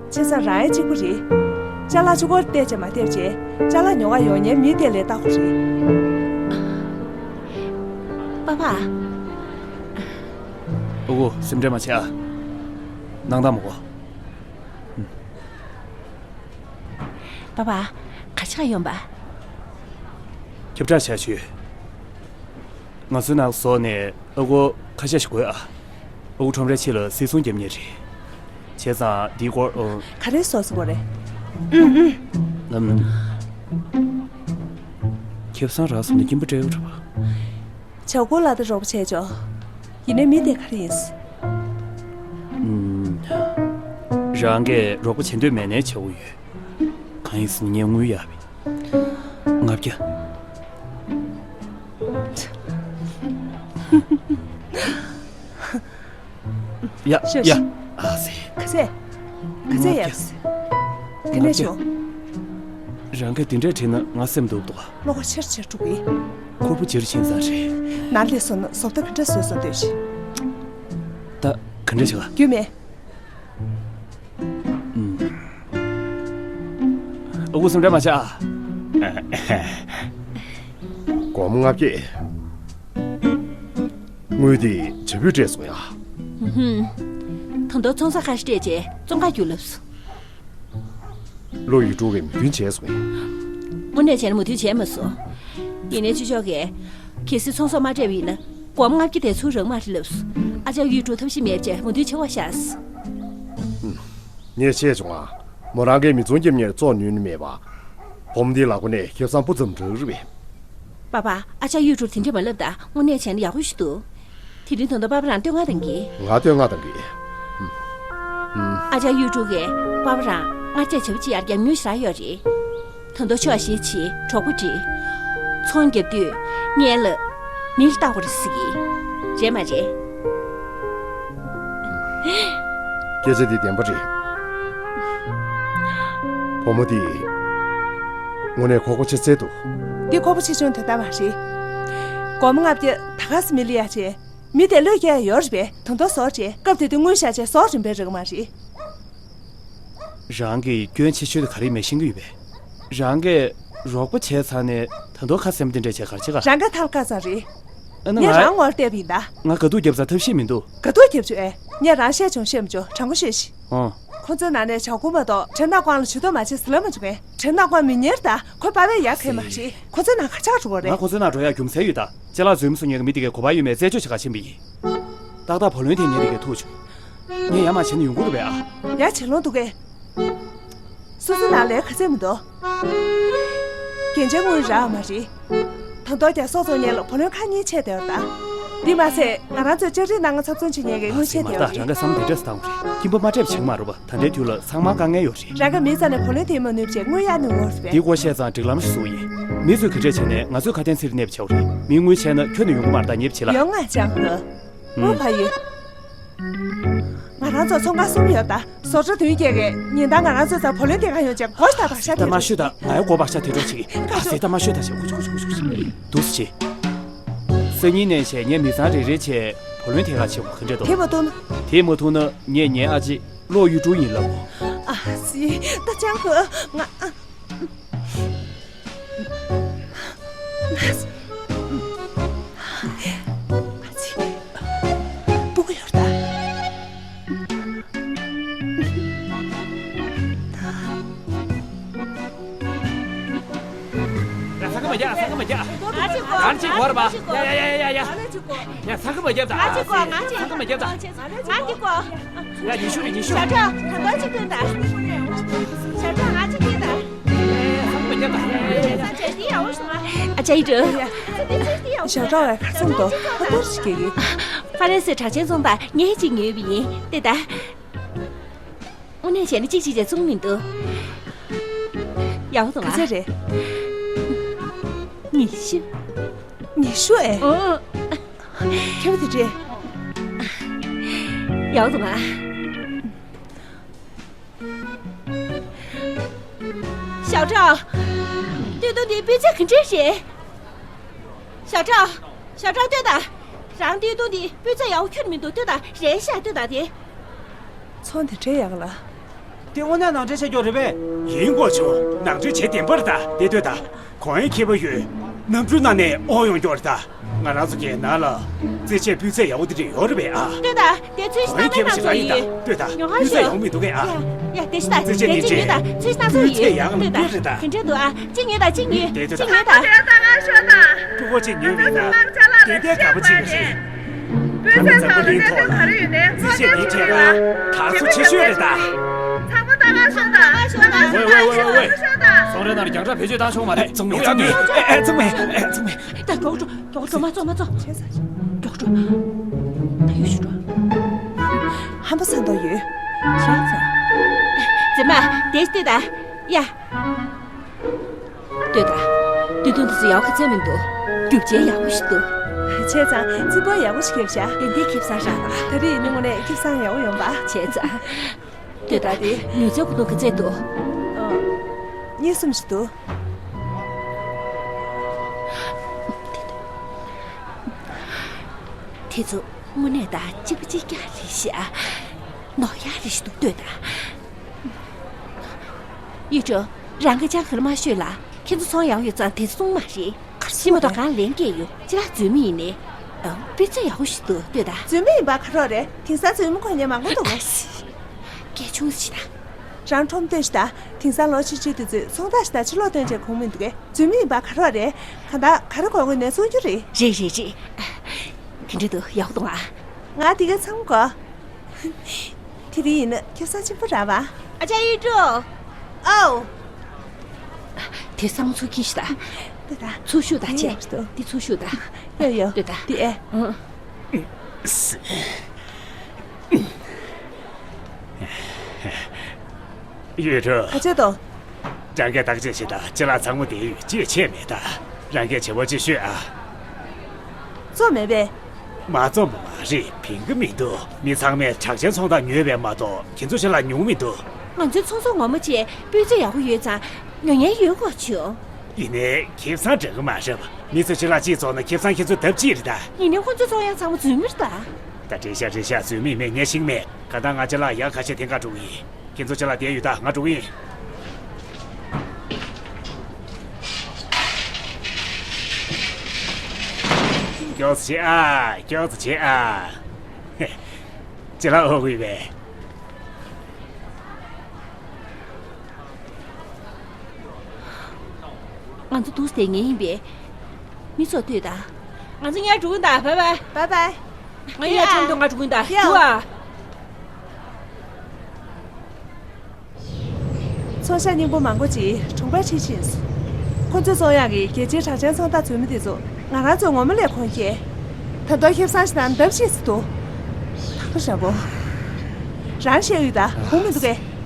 བྱས་ཙང་རང་ཡང་གཅིག་པ་རེད། ཅ་ལག་གཅིག་པོར་བལྟས་བྱས་མ་བལྟས་བྱས་ཅ་ལག་ཉོ་བ་ཡོང་མཁན་མི་དེ་ལས་ལྟ་དགོས་རེད། པ་ཕ། ཨ་ཁུ་སེམས་ཁྲལ་མ་བྱེད་ཨ། སྣང་དག་མ་གོ། པ་ཕ། ག་ཅི་ག་ཡོང་པ། ཁྱབ་བསྒྲགས་བྱ་ཞུས། ང་ཚོའི་ནང་ཟོག་ནས་ཨ་ཁུ་ཁ་ཤས་ཤིག་དགོས་ཨ། ཨ་ཁུ་ཁྲོམ་རའི་ཕྱི་ལ་སིལ་སྲུང་རྒྱབ་མཁན་རེད། བྱས་ཙང་འདིའི་སྐོར་ཨ། ག་རེ་ཟོག་ཟེར་དགོས་རེད། ཨུམ་ཨུམ། ཨམ། ཁེ་བཟང་རག་སོང་ན་སྐྱིན་པ་སྤྲད་ཡོད་རེད་པ། བྱ་རྒོད་ལ་ད་རོགས་པ་བྱས་ཆོག་ཡིན་ནའི་མི་དེ་ག་རེ་ཡིན། ཨུམ། རང་གིས་རོགས་པ་བྱེད་འདོད་མེད་ནའི་བྱེད་དགོས་ཡོད། གང་ཡིན་ཟེར་ན་ངས་དངུལ་གཡར་བས། ལྔ་བརྒྱ། ཡ། ཤོད། ཡ། ཨ་ཙི། ག་ཚད། ག་ཚད་ཡ། ལྔ་བརྒྱ། ག་ནས་བྱུང་། རང་གིས་དེ་འདྲས་དྲིས་ན་ང་སེམས་སྡུག་འདུག་བློ་ཁོག་ཆེར་ཆེར་འགྲོ་གི། ཁུར་པོ་ཇེར་ཕྱིན་ཙང་རེད། ནང་སླེབས་སོང་ན་བཟོ་ལྟ་ག་འདྲ་བཟོས་སོང་ལྟོས་ཤིག་ད་ག་འདྲས་བྱེད་ག་རྒྱུས་མེད། ཨ་ཁུ་སེམས་ཁྲལ་མ་བྱ། སྒོར་མོ་ལྔ་བརྒྱ། དངུལ་དེ་བྱ་བུས་སྤྲད་སོང་ཡ། ཧུམ། ད་དུང་ཚོང་ས་ཁ་ཤས་སྤྲད་རྗེས་བཙོན་ཁང་རྒྱུགས་ལབ་སོང་། ལོ་ཡིག་དྲུག་གི་མོས་མཐུན་བྱས་སོང་ངས། དངོས་གནས་བྱས་ན་མོས་མཐུན་བྱས་མ་སོང་། ཡིན་ནའི་ཅི་ལྕོགས་ཀྱིས། གལ་སྲིད་ཚོང་ཟོག་མ་སྤྲད་པ་ཡིན་ན། སྒོར་མོ་ལྔ་བརྒྱ་དེ་ཚུར་རག་མ་རེད་ལབ་སོང་། ཨ་ཅག་གཡུ་དྲུག་ཐབས་ཤེས་མེད་བྱས་མོས་མཐུན་བྱེད་པ་བཞག་སོང་། ངས་བཤད་བྱུང་ང་། མོ་རང་གིས་མི་ཚོང་རྒྱབ་མཁན་བཙོང་ནུས་ནི་མེད་པ། བུ་མོ་འདིའི་ལག་པ་ནས་ཁེ་བཟང་སྤུ་ཙམ་རག་རེད་པས། པ་པ། ཨ་ཅག་གཡུ་དྲུག་དེ་འདྲས་མ་ལབ་ད། དངོས་གནས་བྱས་ན་ཡག་པོ་ཞིག་འདུག་དེ་རིང་ད་དུང་པ་པ་རང་བསྟོད་བསྔགས་གཏང་གི། ང་བསྟོད་བསྔགས་གཏང་གི། ཨ་ཅག་གཡུ་དྲུག་གིས་པ་པ་རང་ ང་བཅས་བྱ་བ་ཅི་ཡར་རྒྱག་མྱུར་ཞིག་རག་ཡོད་རེད། ད་དུང་ཕྱོགས་བཞི་ཆེ་གྲོགས་པོ་འདྲི། ཚོང་རྒྱབ་དུས་ངས་ལ་མིར་བལྟ་དགོས་རེད་ཟེར་གི། རེད་མ་རེད། སྐད་ཆ་འདི་བདེན་པ་རེད། བུ་མོ་འདི་དངོས་གནས་ཁོག་པ་ཆེ་ཚད་འདུག་འདི་ཁོག་པ་ཆེ་ཆུང་དེ་ལྟ་མ་རེད། སྒོར་མོ་ལྔ་བརྒྱ་ད་ག་སེ་མི་ལ་ཡ་བྱས། མི་དེ་བློས་འགེལ་ཡོད་རེད་པས། ད་དུང་ཟོག་བྱས་སྐབས་དེ་དུས་དངུལ་བཞག་བྱས་ཟོག་རིན་པའི་རག་གི་མ་རེད། རང་གིས་སྐྱོན་ཆེ་ཤོས་དེ་ག་རེ་མེད་ཤེས་ཀྱི་ཡོད་པས། རང་གིས་རོགས་པ་བྱས་ཚར་ནས་ད་དུང་ཁ་སེམས་དེ་འདྲ་བྱས་ག་རེ་བྱེད་ག་རང་ག་ཐལ་ཁ་ཚ་རེད། ཨ་ནི་ངས་ང་རང་ངོར་བལྟས་པ་ཡིན་ད། ང་དགའ་སྡུག་རྒྱབ་ས་ཐབས་ཤེས་མི་འདུག་དགའ་སྡུག་རྒྱབ་ཆོག་ཨེ། ངས་རང་བཤད་བྱུང་བཤད་མི་བྱུང་དྲང་པོ་བཤད་ཤིག་ཨོ། ཁོ་ཚོའི་ནང་ནས་བྱ་རྐུན་མ་གཏོགས་བྲེ་ནག་ཀོང་ལ་ཇུས་གཏོགས་མ་བྱེད་ཟེར་ལབ་མ་བྱུང་ངས། བྲེ་ནག་ཀོང་མི་གཉེར་ད། ཁོ་པ་ཕའི་ཡ་གས་མ་རེད། ཁོ་ཚོའི་ནང་ག་ཆག་འགྲོ་གི་རེད། ང་ཁོ་ཚོའི་ནང་འགྲོ་ཡག་རྒྱུ་མཚན་ཡོད་ད། ཅ་ལག་རྫུན་མ་བཟོ་མཁན་གྱི་མི་དེ་གས་གོ་བ་ཡོད་མེད་རྩད་གཅོད་བྱེད་ག་ཕྱིན་པ་ཡིན། ཏག་ཏག་བུ་ལོན་དེ་ཉེ་དེ་གས་ཐུག་བྱུང་། ངས་ཡ་མ་བྱས་ན་ཡོང་གི་རེད་པས་ཨ། ཡ་བྱེད་ལོང་འདུག་གས། སོ་སོ་ནང་ལས་ག་ཚད་མི་འདུག་རྒྱན་ཆའི་དངུལ་རག་མ་རེད། ད་དུང་ཀྱང་སོག་ཚོང་གཉེར་ལ་བུ་ལོན་ཁག་གཉིས་ཆད་བསྡད་ཡོད་ད། འདི་མ་ཟད་ང་རང་ཚོས་ལྕགས་རིགས་སྣ་ལྔ་ཚབ་ཚུན་ཆད་ཉེས་ཀྱི་དངུལ་ཆད་བསྡད་ཡོད་རེད། མ་ད་རང་ག་བསམ་དེ་འདྲས་སུ་བཏང་བ་རེད། ཁྱིམ་པ་མ་སྤྲད་པ་བྱེད་ཀྱི་མ་རེད་པ། ད་ལྟའི་དུས་ལ་ཚང་མ་དཀའ་ངལ་ཡོད་རེད། རང་ག་མི་རྩ་ནས་བུ་ལོན་དེ་མ་ནུས་བྱས་དངུལ་གཡར་ནུས་ཡོད་རེད་པས། འདི་སྐོར་བཤད་ཙང་སྒྲིག་ལམ་ཞིག་བཟོ་ཡིན། མི་ཚོས་ག་འདྲས་བྱས་ནས་ང་ཚོའི་ཁ་དན་ཚིག་རིས་གནས་པ་བྱས་པ་རེད། མིའི་དངུལ་ཆད་ན་ཁྱོན་ནས་ཡོང་གི་མ་རེད་ད། ཉེས་པ་བྱེད་ལ། ཡོང་ང་ཅང་གི། ཨོ་ཕ་ཡུལ། ང་རང་ཚོ་ཚོང་ཁང་གསུམ་ཡོད་ད། བཟོ་གྲྭ་བདུན་བརྒྱད་ཀྱི་ཉིན་ལྟར་ང་རང་ཚོའི་རྩར་བུ་ལོན་དེ་ག་ཡོང་ཅེས་སྒོ་ཞིག་ད་བག་ཤ་དེ་ད་མ་ཤོད་ད། ང་ཡ་སྒོ་བག་ཤ་དེ་འགྲོ་ཅིག་ཁ་ཟས་ད་མ་ཤོད་ད་ཞེས་ཁུ་ཁུ་ཁུ་ཁུ་ཁུ་འདུག་སེ་བྱེད། སང་ཉིན་ནས་བྱས་ངས་མི་ཚང་རེ་རེ་བྱས་བུ་ལོན་དེ་ག་བྱེད་དགོས་ག་འདྲ་འདུག་དེ་མ་ཐུབ་ན། དེ་མ་ཐུབ་ན་ངས་ངའི་ཨ་ཅེ་གློག་གཡུ་སྒྲོན་ཡིན་ལབ་དགོས། ཨ་སི་ད་ཅང་གི་ང་ཨ། ཨ་ཙི། སྤུ་གུ་ཡོད་ད། ཡ་ས་ཁ་མ་རྒྱག་ས་ཁ་མ་རྒྱག་ང་གཅིག་གོ་ང་གཅིག་གོ་ར་པ། ཡ་ཡ་ཡ་ཡ་ཡ། ང་གཅིག་གོ་ཡ་ས་ཁ་མ་རྒྱག་ད། ང་གཅིག་གོ་ང་གཅིག་ས་ཁ་མ་རྒྱག་ད། ང་གཅིག་གོ་ཡ་ཉི་ཤུ་རེད་ཉི་ཤུ། ཞའོ་ཀྲང་ད་ལྟ་གཅིག་སྟོན་ད། ཞའོ་ཀྲང་ང་གཅིག་སྟོན་ད། ཨ་ཅག་ཡིན་འགྲོ། ཞའོ་ཀྲང་བས་ཁ་སང་དུ་ཧ་ཏོར་ཞིག་གི་ཡོད། ཧྥ་རན་སིའི་གྲགས་ཅན་ཚོང་པ་ངས་གཅིག་ཉོས་པ་ཡིན་ཏེ་ད། དངོས་གནས་བྱས་ན་གཅིག་གཅིག་བྱས་ཚུགས་མི་འདུག་ཡག་པོ་འདུག་ག་ཚད་རེད། ཉི་ཤུ། ཉི་ཤུ་ཨེ། ཨོ། ཁྱད་པར་དེ་འདྲས། ཡག་པོ་འདུག་ག་ཞའོ་ཀྲང་། སྟོད་ཐུང་འདི་སྤུས་ཚད་ག་འདྲས་རེད། ཞའོ་ཀྲང་། ཞའོ་ཀྲང་ལྟོས་དང་། རང་སྟོད་ཐུང་འདི་སྤུས་ཚད་ཡག་པོ་ཁྱོན་མི་འདུག་ལྟོས་དང་རན་ཤག་ལྟོས་དང་དེ། ཚོང་དེ་འདྲས་ཡག་ལ། དེ་དངོས་གནས་ནང་འདྲེན་བྱས་ཀྱོག་རེད་པས། ཡིན་དགོས་བྱུང་ནང་འདྲེན་བྱས་བདེན་པར་ད་དེ་ལྟོས་དང་། གོང་ཡང་མཁས་པ་ཡོད། གནམ་གྲུའི་ནང་ནས་ཨོ་ཡོང་ཀྱོག་རེད་ད། ང་རང་ཚོ་གའི་ནང་ལ། རྩེད་ཆས་སྤུས་ཚད་ཡག་པོ་དེ་འདྲ་ཡོད་རེད་པས་ཨ། ལྟོས་དང་དེ་ཚོས་གོང་ཡང་མཁས་པ་ཞིག་རང་ཡིན་ད་ལྟོས་དང་། ཉོ་ག་སྤུས་ཚད་ཤོག་ཡག་པོ་མི་འདུག་གས་ཨ། ཡ་ཡ་དེ་ཤི་ད་རྩེད་ཆས་དེ་ནི་ཅི་ཉོས་ད་ཚོས་སྣ་ཚོགས་སྤུས་ཚད་ཡག་ལ་ལྟོས་དང་ལྟོས་རེད་ད། ག་འདྲ་འདུག་ཨ་ཅི་ཉོས་ད་ཅི་ཉོས། དེ་ལྟོས་དང་། ཕྲུ་གུ་གཅིག་ཉོས་པ་ཡིན་ན་དེ་ལྟའི་དགའ་པོ་གཅིག་རེད། ད་ནི་འཛམ་བུ་གླིང་ཐོག་ལ་རྩེད་ཆས་འདིའི་གྲས་ལ་དར་སོ་ཆེ་ཤོས་རེད་ད། ཚང་མ་ལྟ་ག་ཤོག་དང་། ཝེ་ཝེ་ཝེ་ཝེ་ཝེ། ཚོང་རའི་ནང་ལ་རྒྱང་བསྒྲགས་བེད་སྤྱོད་བཏང་ཆོག་མ་རེད། ཙང་མེ་ཙང་མེ་ཨེ་ཨེ་ཙང་མེ་ཨེ་ཙང་མེ། ད་མགྱོགས་འགྲོ་མགྱོགས་འགྲོ་མ་ཚོ་མ་ཚོ། མགྱོགས་འགྲོ། ད་ཡོད་ཤུགས་འགྲོ། ཧམ་པ་ཚ་མདོག་ཡོད། བྱས་ཙང་། རྫི་མ་དེ་ལྟོས་དང་། ཡ། ལྟོས་དང་། སྟོད་ཐུང་དེ་ཚོ་ཡག་ག་ཚད་མི་འདུག་རྒྱུ་ཆ་ཡག་པོ་ཞིག་འདུག་བྱས་ཙང་རྩེ་ཕོ་ཡག་པོ་ཞིག་ཁྱེར་བཞག་དེ་འདྲའི་ཁེ་བཟང་རག་ལ། ད་རེས་ཡིན་ན་དངོས་གནས་ཁེ་བཟང་ཡག་པོ་ཡོང་པ། བྱས་ཙང་། ལྟོས་དང་དེ་ནུས་རྩལ་གོ་རྟོགས་ག་ཚད་འདུག་ཨ། གཉིས་གསུམ་ཞིག་འདུག་དེ་ཚོ་དངོས་གནས་ད་གཅིག་པ་གཅིག་རྐྱང་རེད་ཤག་ནོར་ཡག་རེད་ཤག་འདུག་ལྟོས་དང་། ཡུས་ཀྲོ། རང་གི་ཅང་ག་ལ་མ་ཤོད་ལ། ཁྱེད་ཚོ་ཚོང་ཡག་ཡོད་ཙང་དེ་ཚོ་གསུང་མ་རེད། ཤི་མ་གཏོགས་གང་ལན་སྐྱེས་ཡོད། ཅི་ལ་རྫུན་མ་ཡིན་ནི། ཨ། སྤུས་ཚད་ཡག་པོ་ཞིག་འདུག་ལྟོས་དང་། རྫུན་མ་ཡིན་པ་ག་རེ་རེད། དེང་སང་རྫུན་མ་གོན་མཁན་མང་པོ་འདུག་ཨ་སི། སྐད་ཆུང་ཞིག་དང་། རང་ཁྲོམ་ལྟོས་ཤིག་དང་། དེང་སང་ལོ་ཕྱི་ཕྱི་དུས་ཚོད་ཚོང་རྟགས་ཤིག་དང་ཕྱི་ལོགས་སྟོན་བྱས་གོང་མི་འདུག་གས། རྫུན་མ་ཡིན་པ་ག་རེ་རེད། གང་ལྟར་ག་རེ་གོན་དགོས་ནས་གསུང་རྒྱུ་རེད། རེད་རེད་རེད། དེ་འདྲ་འདུག་ཡག་པོ་འདུག་ཨ། ང་དེ་ག་ཚང་གོ། དེ་རིང་ཡིན་ན་ཁྱོད་ས་ཆེན་པོ་ར་བ། ཨ་ཅག་ཡིག་དྲུག་ཨོ། དེ་སང་ཚུགས་ཀྱིས་ཤི་ད། དེ་ད། ཚུགས་ཤུགས་ད་ཆེ། ཡག་པོ་འདུག་དེ་ཚུགས་ཤུགས་ད། ཡོ་ཡོ། དེ་ད། དེ་ཨེ། ཨང་། ཡུས་ཁྲུན། ག་བྱེད་དོ། རང་གིས་བརྟག་དཔྱད་བྱེད་དང་། ཅི་ལ་ཚང་མ་བསྡད་ཡོད། ཅི་ཡང་བྱས་མེད་ད། རང་གིས་བྱེད་པ་ཅིག་ཤོད་ཨ། བཙོང་མེད་པས། མ་བཙོང་བ་མ་རེད། ཕན་གི་མི་འདུག་མི་ཚང་མས་གྲགས་ཅན་ཚོང་རྟགས་ཉོས་པས་མ་གཏོགས་ཁྱེད་ཚོ་ཅི་ལ་ཉོ་མི་འདུག་ང་ཚོའི་ཚོང་ཟོག་ངོ་མ་བཅས་སྤུས་ཚད་ཡག་པོ་ཡོད་ཙང་ཉོ་མཁན་ཡོད་དགོས་བྱུང་། ཡིན་ནའི་ཁེ་བཟང་འདྲ་གི་མ་རེད་པ། མི་ཚོས་ཅི་ལ་གཅིག་བཙོང་ན་ཁེ་བཟང་ཁྱེད་ཚོའི་ལྡབ་གཅིག་རེད་ད། ཡིན་ནའི་ཁོང་ཚོའི་ཚོང་ཡང་ཚང་མ་རྫུན་མ་རེད་ད། ད་རེད་ཤག་རེད་ཤག་རྫུན་མ་ཡིན་མིན་ངས་ཤེས་ཀྱི་མེད། གང་ལྟར་ང་ཅ་ལག་ཡག་ཁ་ཤས་འཐེན་ག་འགྲོ་གི་ཡིན། ཁྱེད་ཚོ་ཅ་ལག་བསྡད་ཡོད་ད། ང་འགྲོ་གི་ཡིན། མགྱོགས་ཙམ་བྱེད་ཨ། མགྱོགས་ཙམ་བྱེད་ཨ། ཅ་ལག་འོག་ཡོད་པས། ང་ཚོ་འདུག་སེ་བསྡད་མཁན་ཡིན་པས། མི་ཚོ་ལྟོས་དང་། ང་ཚོ་ཉལ་འགྲོ་གི་ཡིན་ད། བྷའི་བྷའི། བྷའི་བྷའི། ང་ཉལ་འགྲོ་གི་འདུག་ང་འགྲོ་གི་ཡིན་ད། ཡ། འདུག་ཨ། ཚོང་ཤག་རྙིང་པ་མང་པོ་ཅིག་གྲོང་པར་ཁྲིད་ཕྱིན་སོང་། ཁོ་ཚོས་བཙོང་ཡག་གི་རྒྱལ་སྤྱིའི་གྲགས་ཅན་ཚོང་རྟགས་རྫུན་མ་དེ་ཚོ་ང་རང་ཚོའི་ངོ་མ་ལས་གོང་ཁེ། ད་དུང་ཁེ་བཟང་ཞིག་དང་ལྡབ་ཤིག་ཙམ་འདུག་ད་ག་རེད་པོ། རང་བཤད་ཡོད་ད། དགོངས་མི་འདུག་གས།